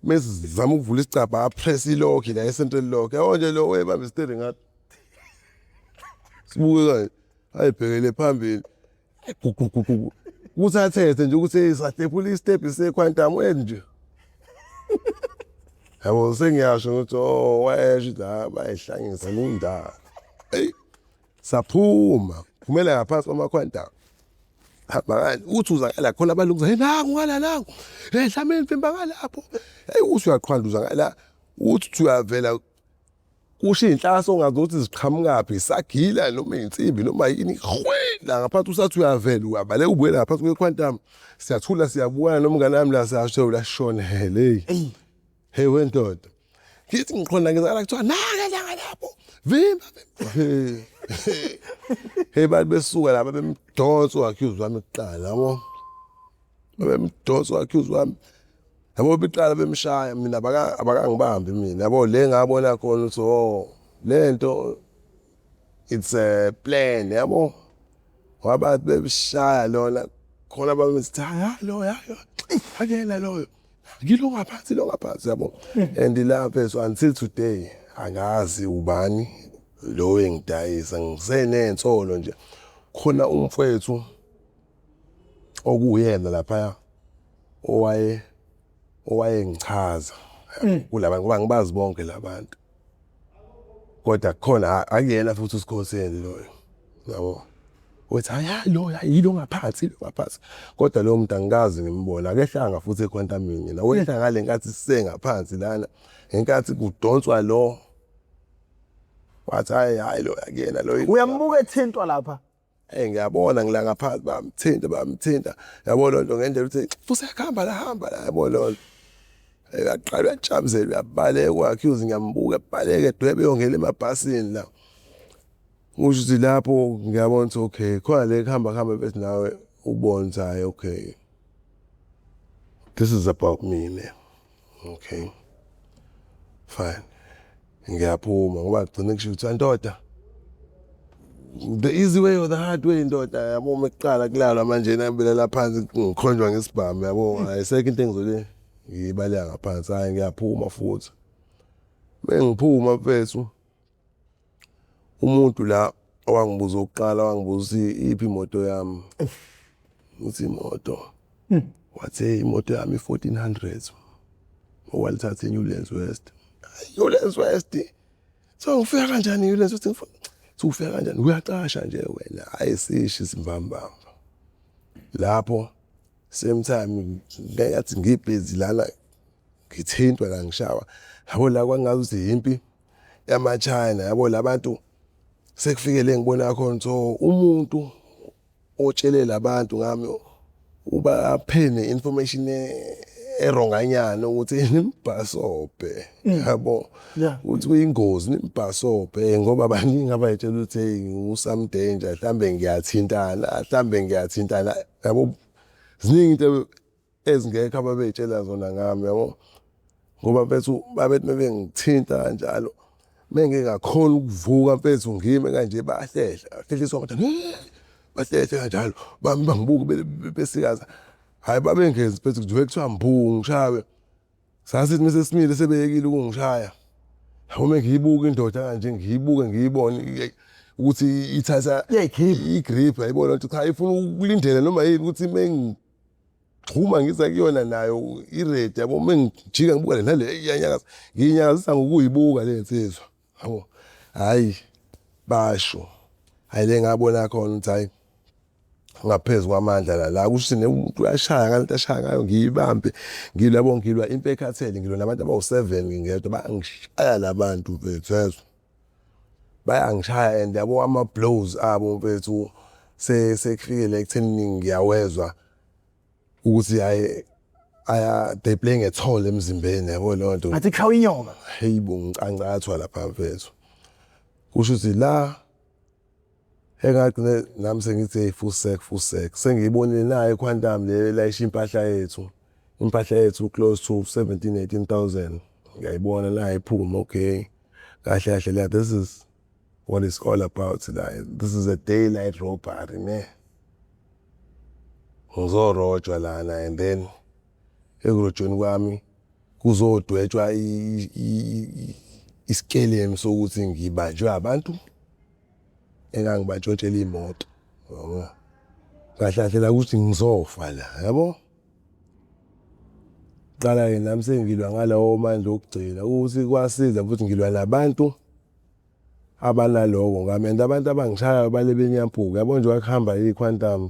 Speaker 2: mesizama ukuvula isicabha apress ilock la e-central lock, yabo nje, lo webamba isteering ngathi sibuke kanje, ayibhekele phambili, gugugugu, kuthi athethe nje ukuthi sahlephula istep se-Quantum nje, yabo. Sengiyasho ukuthi oh, wayesho ukuthi ha, bayihlangisa kundawo. Hey, saphuma, phumela ngaphansi kwama-Quantum, hamba kanje, uthi uza ngala khona abantu, hey, nangu ngala, nangu, hey, mhlawumbe imvimba ngalapho. Hey, uthi uyaqhwanda, uza ngala, uthi uyavela, kusho iy'nhlasi ongazi ukuthi ziqhamukaphi, isagila noma iy'nsimbi noma yini, hwe la ngaphansi. Usathi uyavela, uyabaleka, ubuyela ngaphansi kwe-Quantum. Siyathula, siyabukana nomngane wami la, siyasho la, shonele.
Speaker 1: Eyi.
Speaker 2: Hey wendoda, ngithi ngiqonda ngizala, kuthiwa naka la ngalapho, vimba, vimba. Hey hey, bantu besuka lapha bemdonsa u-accused wami kuqala, yabo, bemdonsa u-accused wami, yabo, beqala bemshaya. Mina abakangibambi mina, yabo. Le ngabona khona ukuthi oh, lento it's a plan, yabo, ngoba bebishaya lona khona, babethi hayi lo, hayi akena loyo, ngilo ngaphansi, lo ngaphansi, yabo. And la, mfethu, until today angazi ubani. Lo engidayisa ngisenensolo nje khona umfwethu okuwuyena lapha owaye owayengichaza kulabantu ngoba ngibazi bonke labantu kodwa kukhona akuyena futhi uSikhotheni loyo yabo. Uthi hayi hayi lo hayi yilo ngaphansi yilo ngaphansi kodwa lowo muntu angikaze ngimbone akehlanga futhi ekhwantamini yena wehla ngale nkathi sisengaphansi lana ngenkathi kudonswa lo wathi hayi hayi lo akuyena lo.
Speaker 1: Uyambuka ethintwa lapha?
Speaker 2: Eh ngiyabona ngila ngaphansi bamthinta bamthinta yabo lonto ngendlela ukuthi futhi la hamba la yabo lonto. Uyaqala uyajabuzela uyabaleka u-accuse ngiyambuka ebaleka edwebe eyongena emabhasini la. Kusho ukuthi lapho ngiyabona ukuthi okay khona le kuhamba kuhambe bese nawe ubone ukuthi hhayi okay this is about me man. Okay fine ngiyaphuma ngoba kugcine kusho ukuthi ndoda the easy way or the hard way ndoda yabo uma kuqala kulalwa manje nabelala phansi ngikhonjwa ngesibhamu yabo ayisekho into engizole ngiyibaleka ngaphansi hayi ngiyaphuma futhi mengiphuma mfethu umuntu la owangibuza okokuqala wangibuza ukuthi iphi imoto yami uthi imoto wathi hey imoto yami i-1400 owalithatha eNewlands West. Newlands West, so ngifika kanjani eNewlands West? Ngifika ufika kanjani, uyacasha nje wena. Hayi sishi isimbambamba lapho same time ngathi ngibhizi lana ngithintwa la ngishawa yabo la kwangazi ukuthi impi yama-China yabo labantu sekufike le ngibona khona so umuntu otshele labantu ngami uba aphe ne-information eronganyana ukuthi nimbhasobhe yabo ukuthi kuyingozi nimbhasobhe ngoba baningi abayitshela ukuthi hey ngu-some danger mhlambe ngiyathintana mhlambe ngiyathintana yabo ziningi into ezingekho ababeyitshela zona ngami yabo ngoba mfethu babethi mebengithinta kanjalo mengeke ngakhona ukuvuka mfethu ngime kanje bahlehla bahlehliswa kanjalo bahlehle kanjalo bami bangibuke besikaza hayi babengenzi mfethu kuthiwe kuthiwa mbu ngishawe sasithi mase simile sebeyekile ukungishaya yabo mengiyibuka indoda kanje ngiyibuke ngiyibone ukuthi ithatha i-grip yayibona ukuthi cha ifuna ukulindela noma yini ukuthi mengixhuma ngiza kuyona nayo i-ready yabo mengijika ngibuka le nale iyanyakaza ngiyinyakazisa ngokuyibuka le nsizwa yabo hayi basho hayi le ngabona khona ukuthi hayi ngaphezu kwamandla la la kusho ukuthi umuntu uyashaya ngalento ashaya ngayo ngiyibambe ngilabo ngilwa impi ekhathele ngilwa nabantu abawu-7 ngingedwa bayangishaya labantu mfethu yezwa bayangishaya and yabo ama-blows abo mfethu sekufikele ekutheni ngiyawezwa ukuthi hayi aya they playing a toll emzimbeni yabo leyo nto
Speaker 1: ngathi kushawa inyoka.
Speaker 2: Hey bo ngicancathwa lapha mfethu kusho ukuthi la engagcine nami sengithi hey fusek fusek sengiyibonile nayo iQuantum le layisha impahla yethu impahla yethu close to 17 18000 ngiyayibona nayo iphuma okay kahle kahle la this is what it's all about la this is a daylight robbery ne ngizorojwa lana and then ekurojweni kwami kuzodwetshwa isikelemu sokuthi ngibanjwe abantu engangibantshontshela imoto yabo kahle kahle la ukuthi ngizofa la yabo qala ke nami sengilwa ngalawo mandla okugcina ukuthi kwasiza futhi ngilwa nabantu abanaloko ngami and abantu abangishayayo bale benyampuka yabo nje wakuhamba iQuantum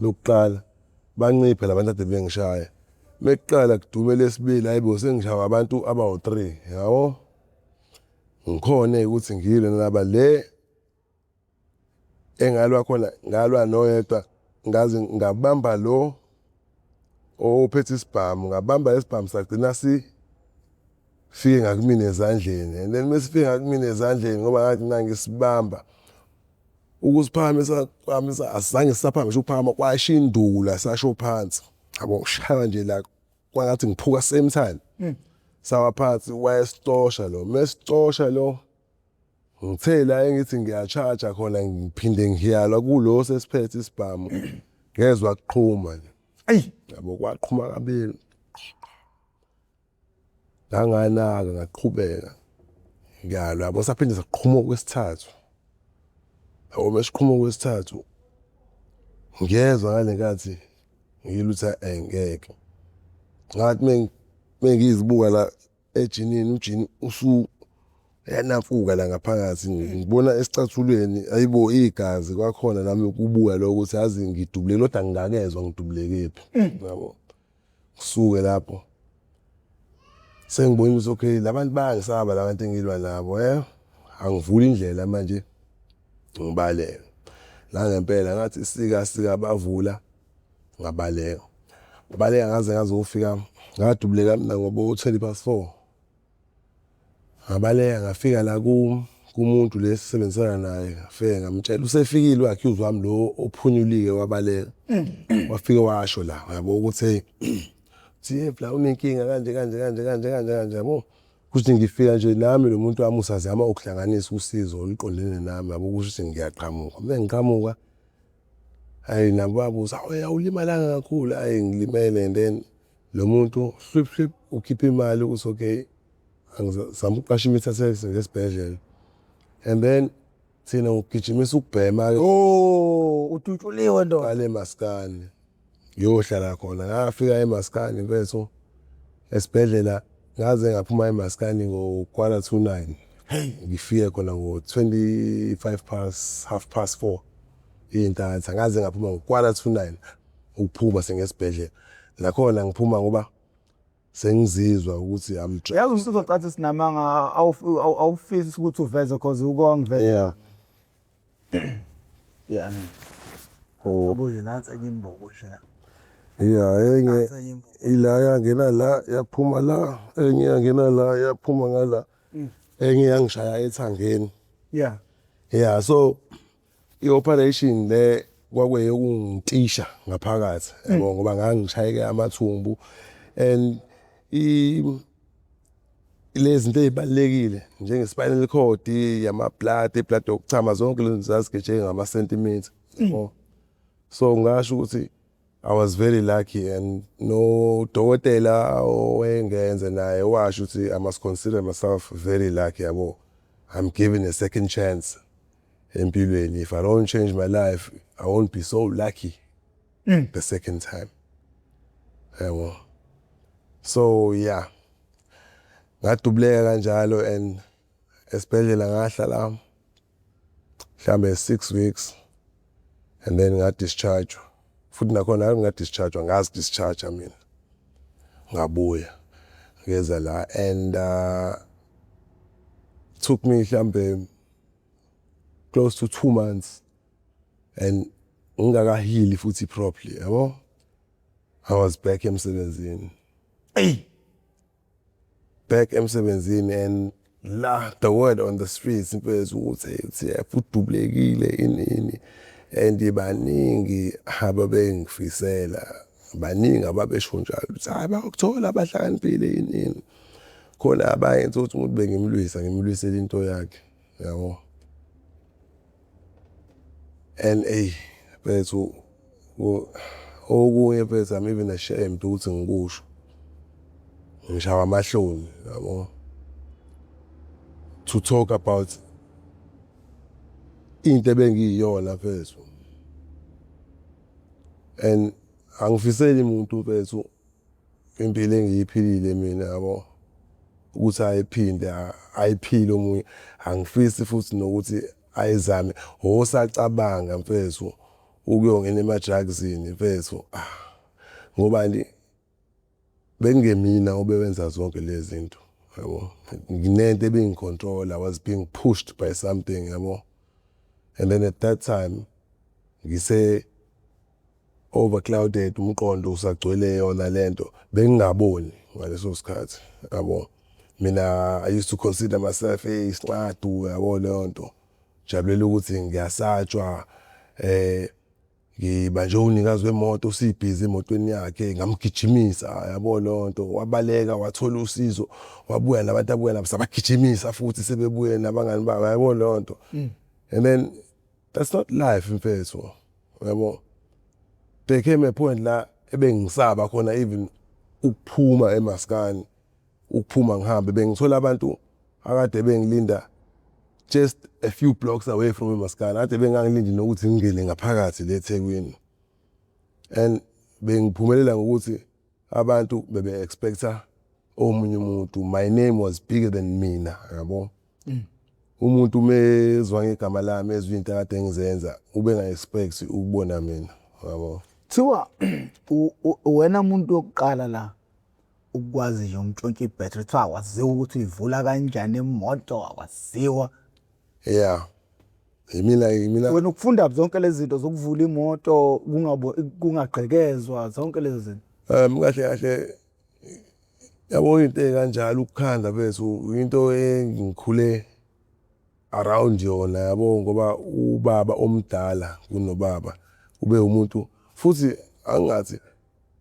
Speaker 2: lokuqala banciphe labantu ade bengishaya mekuqala kudume lesibili hayibo sengishawa abantu abawu-3 yabo ngikhona ukuthi ngilwe nalaba le engalwa khona ngalwa noyedwa ngaze ngabamba lo ophethe isibhamu ngabamba isibhamu sagcina si fike ngakumina ezandleni and then mesifike ngakumina ezandleni ngoba ngathi mina ngisibamba ukusiphakamisa kwami asizange sisaphakamise ukuphakama kwasho indula sasho phansi yabo shaya nje la kwangathi ngiphuka same time sawa phansi wayesicosha lo mesicosha lo ngithe la engithi ngiya-charge khona ngiphinde ngiyalwa kulo sesiphethe isibhamu ngezwa kuqhuma nje
Speaker 1: ayi
Speaker 2: yabo kwaqhuma kabili nganganaka ngaqhubeka. Ngiyalwa yabo, saphinde saqhuma okwesithathu. Yabo mesiqhuma okwesithathu ngiyezwa ngale nkathi ngilutha engeke. Ngathi mengizibuka la ejinini ujini usu yanamfuka la ngaphakathi, ngibona esicathulweni ayibo igazi kwakhona nami kubuya lokho ukuthi yazi ngidubuleke kodwa ngingakezwa ngidubulekephi yabo. Ngisuke lapho sengibona ukuthi okay labantu bayangisaba labantu engilwa nabo, angivule indlela manje ngibaleke. Nangempela ngathi sika sika bavula ngabaleka. Ngabaleka ngaze ngazofika ngadubuleka mina ngobo 4:20. Ngabaleka ngafika la kumuntu le esisebenzisana naye, ngafike ngamtshela usefikile u-accused wami lo ophunyulile wabaleka. Wafike washo la yabo ukuthi hey TF la unenkinga kanje kanje kanje kanje kanje kanje yabo. Kusho ngifika nje nami lo muntu wami usazama ukuhlanganisa usizo oluqondene nami yabo, kusho ukuthi ngiyaqhamuka. Uma ngiqhamuka hayi nabo babuza, hawu awulimalanga kakhulu, hayi ngilimele and then lo muntu hlwip hlwip ukhipha imali ukuthi okay angizama ukuqasha i-meter taxi ngesibhedlela and then thina ngokugijimisa ukubhema ke.
Speaker 1: Oh, udutshuliwe ndoda.
Speaker 2: Qale emaskani ngiyohlala khona, ngafika emaskani mfethu esibhedlela ngaze ngaphuma emaskani ngo 8:45.
Speaker 1: Hey,
Speaker 2: ngifike khona ngo 25 past half past 4 intatha, ngaze ngaphuma ngo 8:45 ukuphuma sengesibhedlela. Nakhona ngiphuma ngoba sengizizwa ukuthi I'm
Speaker 1: Yazi usuzocathi sinamanga, awufisi ukuthi uveze cause ukwangiveza.
Speaker 2: Yeah.
Speaker 1: Yeah.
Speaker 2: Oh.
Speaker 1: Abuye nansi enye imbobo nje.
Speaker 2: Yeah, enye
Speaker 1: Nansi enye imbobo.
Speaker 2: Ila yangena la yaphuma la, enye yangena la yaphuma ngala. Enye yangishaya ethangeni. Yeah, so i-operation le kwakuyeyokungitisha ngaphakathi yabo, ngoba ngangishayeke amathumbu and lezi zinto ezibalulekile njenge spinal cord, yama blood, iblood yokuchama, zonke lezo zazigeje ngama centimeter yabo. So ngasho ukuthi I was very lucky and no dokotela owengenze naye washo ukuthi I must consider myself very lucky yabo. I'm given a second chance empilweni. If I don't change my life, I won't be so lucky the second time yabo. So yeah, ngadubuleka kanjalo and esibhedlela ngahlala mhlambe 6 weeks and then nga-discharge futhi. Nakhona nga-discharge, ngazi discharge mina, ngabuya ngeza la and took me mhlambe close to 2 months and ngingakahili futhi properly yabo. I was back emsebenzini.
Speaker 1: Ey.
Speaker 2: Back emsebenzini and la the word on the streets mfethu ukuthi TF udubulekile ini and baningi ababengifisela, baningi ababesho njalo ukuthi hayi bakuthola abahlakaniphile ini khona, abanye ukuthi umuntu bengimlwisa ngimlwisela into yakhe yabo. And ey mfethu, okunye mfethu, I'm even ashamed ukuthi ngikusho, ngishawa amahloni yabo to talk about into ebengiyiyona mfethu, and angifiseli umuntu mfethu impilo engiyiphilile mina yabo ukuthi ayiphinde ayiphile omunye. Angifisi futhi nokuthi ayizame osacabanga mfethu ukuyongena ema-drugsini mfethu, ah, ngoba ni bengemina obewenza zonke lezi zinto yabo, nginento ebingicontrol. I was being pushed by something yabo, and then at that time ngise overclouded, umqondo usagcwele yona lento, bengingaboni ngaleso sikhathi yabo. Mina I used to consider myself isinqadu yabo leyo nto, jabulela ukuthi ngiyasatshwa, ngiba nje unikazi wemoto usibhizi emotweni yakhe, ngamgijimisa yabo leyo nto, wabaleka wathola usizo, wabuya nabantu abuya nabo, sabagijimisa futhi sebebuye nabangani babo yabo leyo nto. And then that's not life mfethu yabo. There came a point la ebengisaba khona even ukuphuma emaskani, ukuphuma ngihambe bengithola abantu. Akade bengilinda just a few blocks away from eMaskana, kade bengangilindi nokuthi ngingene ngaphakathi le eThekwini. And bengiphumelela ngokuthi abantu bebe expecta omunye umuntu, my name was bigger than mina, yabo. Umuntu mezwa ngegama lami, ezwa into akade ngizenza, ube nga-expect ukubona mina, yabo.
Speaker 1: Kuthiwa wena umuntu wokuqala la ukwazi nje ukuntshontsha ibhethri, kuthiwa akwaziwa ukuthi uyivula kanjani imoto, akwaziwa.
Speaker 2: Yeah, yimina.
Speaker 1: Wena ukufunda zonke lezi zinto zokuvula imoto, kungagqekezwa, zonke lezi zinto?
Speaker 2: Kahle kahle, yabo, into ey'kanjalo, ukukhanda bethu, into engikhule around yona, yabo, ngoba ubaba omdala kunobaba ube umuntu futhi angathi,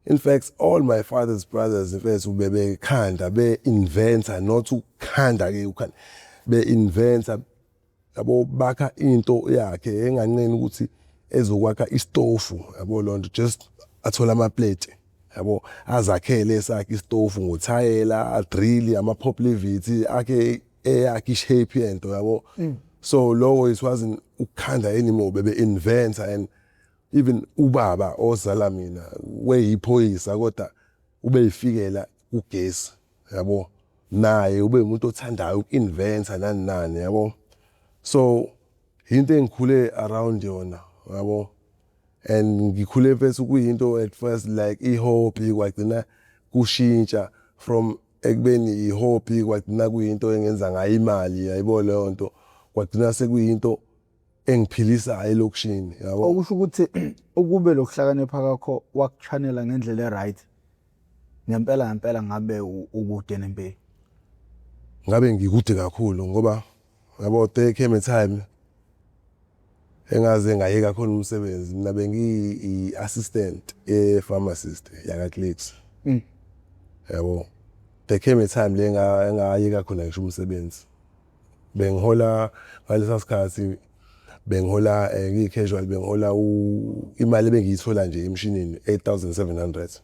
Speaker 2: in fact all my father's brothers, mfethu, bebekhanda, be-inventa, not ukukhanda-ke, ukukhanda, be-inventa, yabo, bakha into yakhe enganqeni ukuthi ezokwakha isitofu, yabo, lonto just athola ama-plate, yabo, azakhele esakhe isitofu ngothayela, adrill ama-pop rivet, akhe eyakhe i-shape yento, yabo. So lokho it wasn't ukukhanda anymore, bebe inventa. And even ubaba ozala mina weyiphoyisa, kodwa ubeyifikela ugesi, yabo, naye ube umuntu othandayo uku-inventa nani nani, yabo. So into engikhule around yona, yabo, and ngikhule, mfethu, kuyinto at first like i-hobby, kwagcina kushintsha from ekubeni i-hobby, kwagcina kuyinto engenza ngayo imali, yayibo leyo nto, kwagcina sekuyinto engiphilisayo elokishini, yabo.
Speaker 1: Okusho ukuthi ukube lokuhlakanipha kwakho wakuchanela ngendlela e-right ngempela ngempela, ngabe ukude nempilo.
Speaker 2: Ngabe ngikude kakhulu ngoba, yabo, there came a time engaze ngayeka khona umsebenzi. Mina bengiyi-assistant ye-pharmacist yaka-Clicks, yabo. There came a time le engayeka khona ngisho umsebenzi. Bengihola ngalesa sikhathi, bengihola ngiyi-casual, bengihola imali ebengiyithola nje emshinini 8700,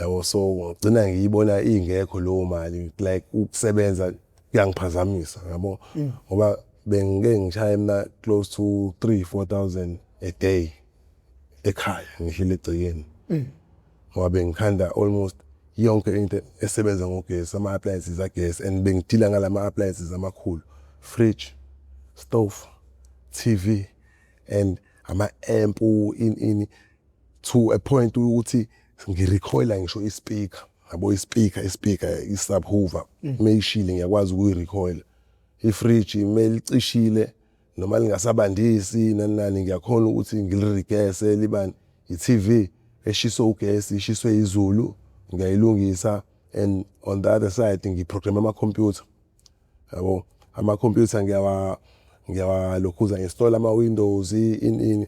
Speaker 2: yabo. So ngigcina ngiyibona ingekho leyo mali, like ukusebenza kuyangiphazamisa, yabo, ngoba bengike ngishaye mina close to 3 4000 a day ekhaya ngihleli egcekeni, ngoba bengikhanda almost yonke into esebenza ngogesi, ama-appliances agesi, and bengidila ngalama appliances amakhulu, fridge, stove, TV and ama-amp, in ini, to a point ukuthi ngirecoila ngisho i-speaker, yabo, i-speaker i-subwoofer meyishile ngiyakwazi ukuyirecoila, ifridge melicishile noma lingasabandisi nani nani, ngiyakhona ukuthi ngilirigese libani, i-TV eshiswe ugesi, ishiswe izulu, ngiyayilungisa. And on the other side ngiprogram ama-computer, yabo, ama-computer ngiyawalokhuza, install ama-Windows, in ini,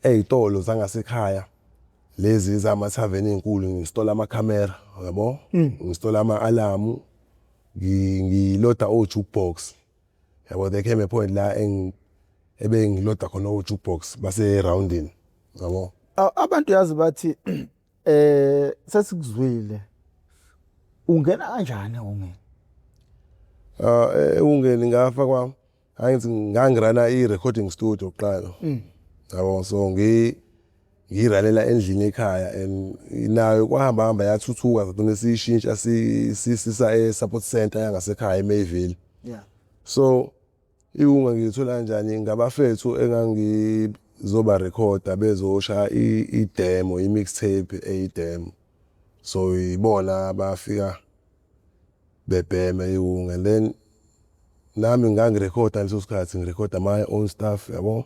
Speaker 2: ey'tolo zangasekhaya lezi zama-tavern ey'nkulu, ngi-install amakhamera, yabo, ngi-install ama-alarm, ngiloda o-jukebox, yabo. There came a point la ebengiloda khona o-jukebox base roundini, yabo.
Speaker 1: Abantu yazi bathi sesikuzwile, ungena kanjani ungena?
Speaker 2: Ungeni ngafakwa, angithi ngangirana i-recording studio kuqala, yabo, so ngiyiranela endlini ekhaya and nayo kwahamba hamba yathuthuka, sagcina siyishintsha sisisa e-support center yangasekhaya eMayville. So iwunga ngiyithola kanjani? Ngabafethu engangizoba rekhoda bezoshaya i-demo, i-mixtape eyi-demo, so ibona abafika bebhema iwunga, and then nami ngangirekhoda ngaleso sikhathi, ngirekhoda my own stuff, yabo.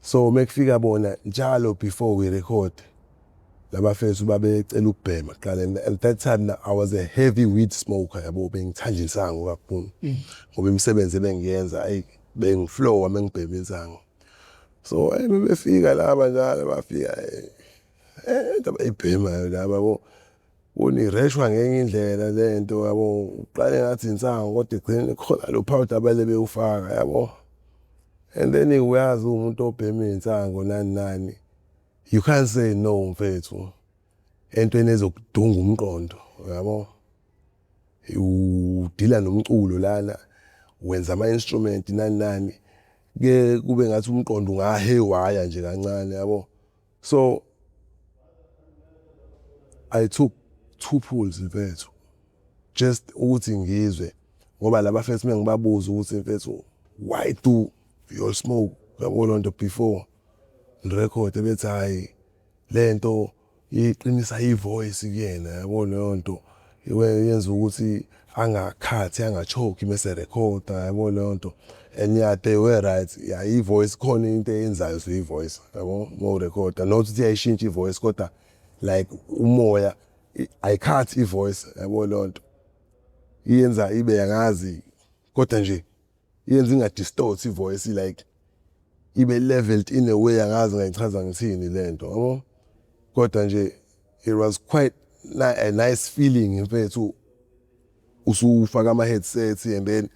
Speaker 2: So mekufika bona njalo before we record, labafethu babecela ukubhema kuqala, and at that time I was a heavy weed smoker, yabo, bengithanda insangu kakhulu ngoba imisebenzi ebengiyenza, ayi, bengiflowa mengibhema insangu. So befika laba njalo, bafika into abayibhemayo laba, yabo, unireshwa ngenye indlela lento, yabo, uqale ngathi insangu kodwa egcineni khona lo powder abale bewufaka, yabo. And then uyazi umuntu obhema insangu nani nani, you can't say no, mfethu, entweni ezokudunga umqondo, yabo. Udila nomculo lana, wenza ama instrument nani nani, ke kube ngathi umqondo ungahaywire nje kancane, yabo. So I took two pulls, mfethu, just ukuthi ngizwe, ngoba laba first mengibabuza ukuthi, "Mfethu, why do you all smoke?" yabo lonto, before record, bethi hayi, lento iqinisa ivoice kuyena, yabo leyo nto, yenza ukuthi angakhathi, angachoki mase recorda, yabo leyo nto. And yeah, they were right. Yeah, i-voice khona into eyenzayo, so i-voice, yabo, uma urecorda, not ukuthi iyayishintsha i-voice, kodwa like umoya ayikhathi i-voice, yabo leyo nto, iyenza ibe angazi, kodwa nje iyenza ingadistort i-voice, like ibe leveled in a way, angazi ngayichaza ngithini lento, yabo. Kodwa nje it was quite a nice feeling, mfethu, usufaka ama headset and then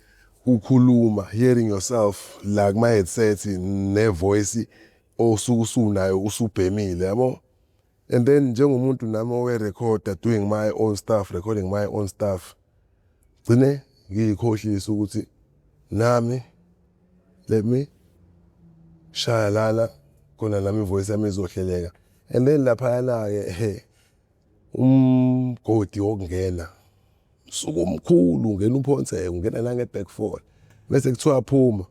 Speaker 2: ukhuluma, hearing yourself la kuma headset ne voice osuke usunayo usubhemile, yabo. And then njengomuntu nami owe recorder, doing my own stuff, recording my own stuff, gcine ngiyikhohlisa ukuthi nami let me shaya lana khona, nami ivoice yami izohleleka. And then laphayana ke, he, umgodi wokungena suku omkhulu, ungena uphonseke, ungena nange back fall, bese kuthiwa phuma,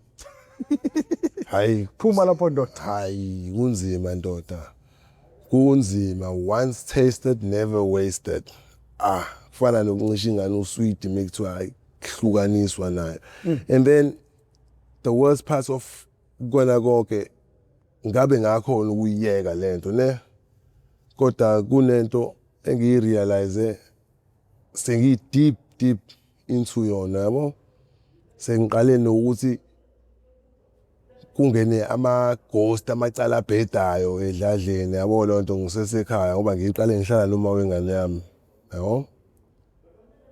Speaker 2: hayi.
Speaker 1: Phuma lapho, ndoda.
Speaker 2: Hayi, kunzima, ndoda, kunzima. Once tasted, never wasted. Ah, kufana nokuncisha ingane uswidi mekuthiwa hayi, kuhlukaniswa nayo. And then the worst part of kona konke, ngabe ngakhona ukuyiyeka lento ne, kodwa kunento engiyirealize sengiyi deep deep into yona, yabo. Sengiqale nokuthi kungene ama ghost, amacala abhedayo edladleni, yabo lonto, ngisesekhaya, ngoba ngiqale ngihlala noma wengane yami, yabo,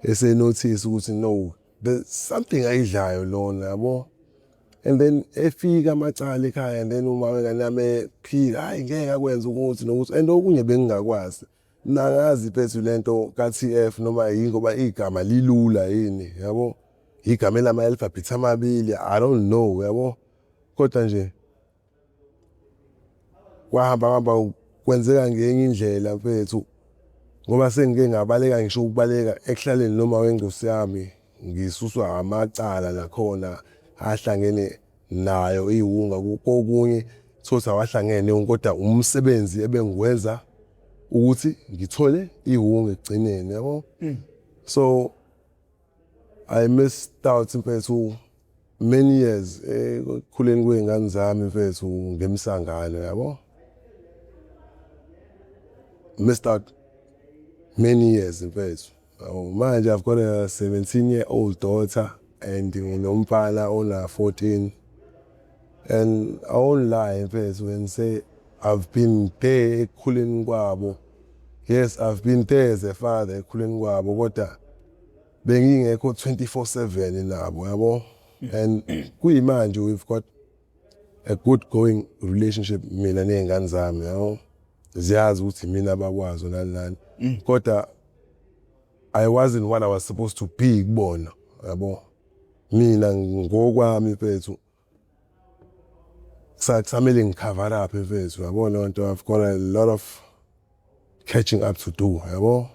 Speaker 2: ese notice ukuthi no, there's something ayidlayo lona, yabo. And then efika amacala ekhaya, and then uma wengane yami ephika, hayi, ngeke akwenze ukuthi nokuthi, and okunye bengingakwazi mina, ngazi phethu lento ka TF noma yingoba igama lilula yini, yabo, igama elama alphabet amabili, I don't know, yabo. Kodwa nje kwahamba hamba, kwenzeka ngenye indlela, mfethu, ngoba sengike ngabaleka, ngisho ukubaleka ekuhlaleni noma wengosi yami, ngisuswa amacala nakhona ahlangene nayo iwunga, kokunye thothi awahlangene, kodwa umsebenzi ebengiwenza ukuthi ngithole iwunga ekugcineni, yabo. So I missed out, mfethu, many years ekukhuleni kwey'ngane zami, mfethu, ngemisangano, yabo. Missed out many years, mfethu, yabo. Manje I've got a 17 year old daughter and nginomfana ona 14, and I won't lie, mfethu, and say I've been there ekukhuleni kwabo. Yes, I've been there as a father ekukhuleni kwabo, kodwa bengingekho 24/7 nabo, yabo. And kuyimanje we've got a good going relationship, mina nezingane zami, yabo, ziyazi ukuthi mina bakwazo nani nani, kodwa I wasn't what I was supposed to be kubona, yabo. Mina ngokwami, mfethu, kusamele ngicover up, mfethu, yabo lonto. I've got a lot of catching up to do, yabo,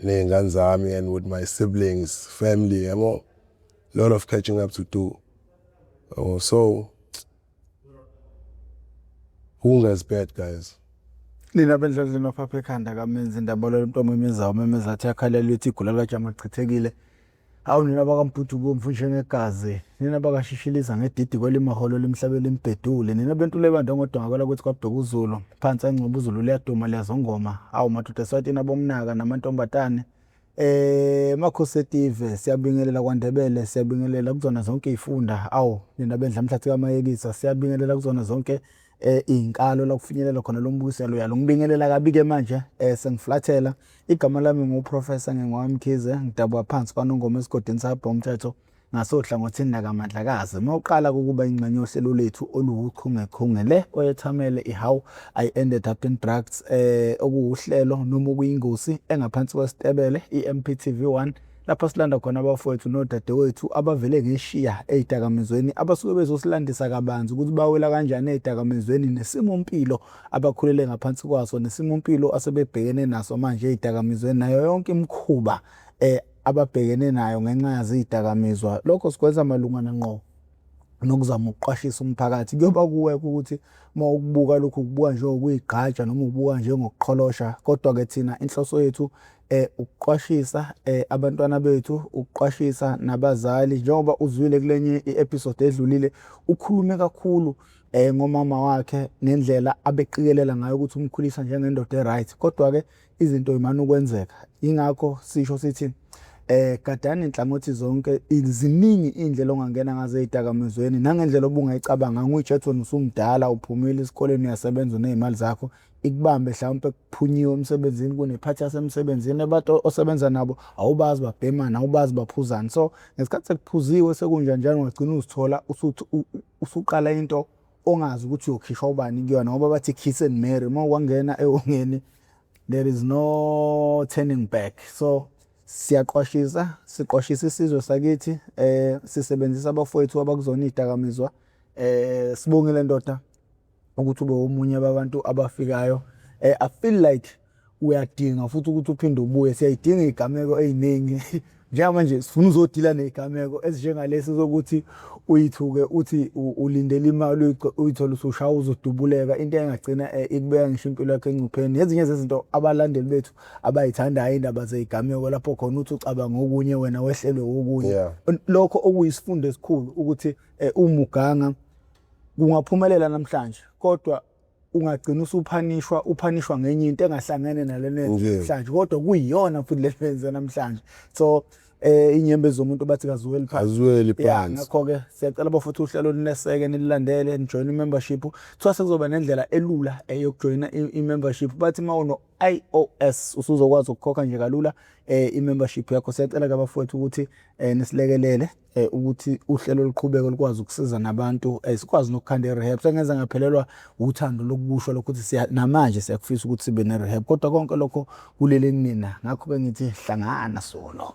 Speaker 2: ney'ngane zami and with my siblings, family, yabo, lot of catching up to do. Oh, so wunga is bad, guys.
Speaker 1: Nina bendladleni waphapha ekhanda kamenzi indaba lo mntu omemezayo umemeza athi yakhalela uthi igula likajama lichithekile. Hawu, nina bakaMbhudu bomvu njengegazi, nina bakashishiliza ngedidi kwelimaholo lemhlabeni limbhedule, nina bentule ebanda ngodonga kwelakuthi kwabheka uZulu, phansi eNgcobo uZulu liyaduma liyazongoma. Hawu madoda eSwatini, abomnaka namantombazane. Makhosi etive, siyabingelela kwaNdebele, siyabingelela kuzona zonke izifunda. Awu nina bendla mhlathi kaMayekisa, siyabingelela kuzona zonke iy'nkalo la kufinyelela khona lo mbukiso yalo. Ngibingelela kabi-ke manje sengiflathela. Igama lami nguProfessor Ngengwa Mkhize, ngidabuka phansi kwaNongoma esigodini sakwaBhongumthetho ngasohlangothini lakaMandlakazi. Uma uqala ukuba ingxenye yohlelo lethu oluwuchungechunge le oyethamele i-How I Ended Up in Drugs, okuwuhlelo noma okuyingosi engaphansi kwesitebele i-MPTV 1. Lapha silanda khona abafowethu nodadewethu abavele ngeshiya ey'dakamizweni abasuke bezosilandisa kabanzi ukuthi bawela kanjani ey'dakamizweni nesimompilo abakhulele ngaphansi kwaso nesimompilo asebebhekene naso manje ey'dakamizweni nayo yonke imikhuba ababhekene nayo ngenxa yazo iy'dakamizwa. Lokho sikwenza malungana ngqo nokuzama ukuqwashisa umphakathi. Kuyoba kuwe-ke ukuthi uma ukubuka lokhu ukubuka njengokuyigqaja noma ukubuka njengokuqholosha, kodwa-ke thina inhloso yethu ukuqwashisa abantwana bethu, ukuqwashisa nabazali. Njengoba uzwile kulenye i-episode edlulile, ukhulume kakhulu ngomama wakhe ngendlela abeqikelela ngayo ukuthi umkhulisa njengendoda e-right, kodwa-ke izinto yimane ukwenzeka. Yingakho sisho sithi gadani nhlangothi zonke, ziningi iy'ndlela ongangena ngazo ey'dakamizweni nangendlela obungayicabanga. Angiyitshethi wena usumdala uphumile esikoleni uyasebenza uney'mali zakho, ikubambe mhlawumpe kuphunyiwe emsebenzini kunephathi yasemsebenzini abantu osebenza nabo awubazi babhemani awubazi baphuzani. So ngesikhathi sekuphuziwe sekunjanjani ungagcina uzithola usuqala into ongazi ukuthi uyokhishwa ubani kuyona ngoba bathi kiss and marry, uma wangena ewongeni there is no turning back. So siyaqwashisa, siqwashisa isizwe sakithi, sisebenzisa abafowethu abakuzona iy'dakamizwa. Sibongile ndoda ukuthi ube omunye babantu abafikayo. I feel like uyadinga futhi ukuthi uphinde ubuye, siyayidinga iy'gameko ey'ningi njengamanje sifuna uzodila ney'gameko ezinjengalesi zokuthi uyithuke uthi ulindele imali uyithole usushaya uzodubuleka, into engagcina ikubeka ngisho impilo yakho engcupheni. Ezinye zezinto abalandeli bethu abayithandayo iy'ndaba zey'gameko lapho khona uthi ucabanga okunye wena wehlelwe okunye. Lokho okuyisifundo esikhulu ukuthi uma uganga kungaphumelela namhlanje kodwa ungagcina usuphanishwa uphanishwa ngenye into engahlangene nalena namhlanje kodwa kuyiyona futhi le yenze namhlanje. So inyembezi zomuntu bathi kaziweli phansi,
Speaker 2: aziweli phansi.
Speaker 1: Ngakho-ke siyacela bafowethu uhlelo nineseke nilulandele nijoyine i-membership. Kuthiwa sekuzoba nendlela elula yokujoyina i-membership, bathi uma uno-iOS usuzokwazi ukukhokha nje kalula i-membership yakho. Siyacela-ke bafowethu ukuthi nisilekelele ukuthi uhlelo luqhubeke lukwazi ukusiza nabantu, sikwazi nokukhanda i-rehab. Sengenza ngaphelelwa uthando lokusho lokho ukuthi namanje siyakufisa ukuthi sibe ne-rehab, kodwa konke lokho kulele kunina. Ngakho-ke ngithi hlangana solo.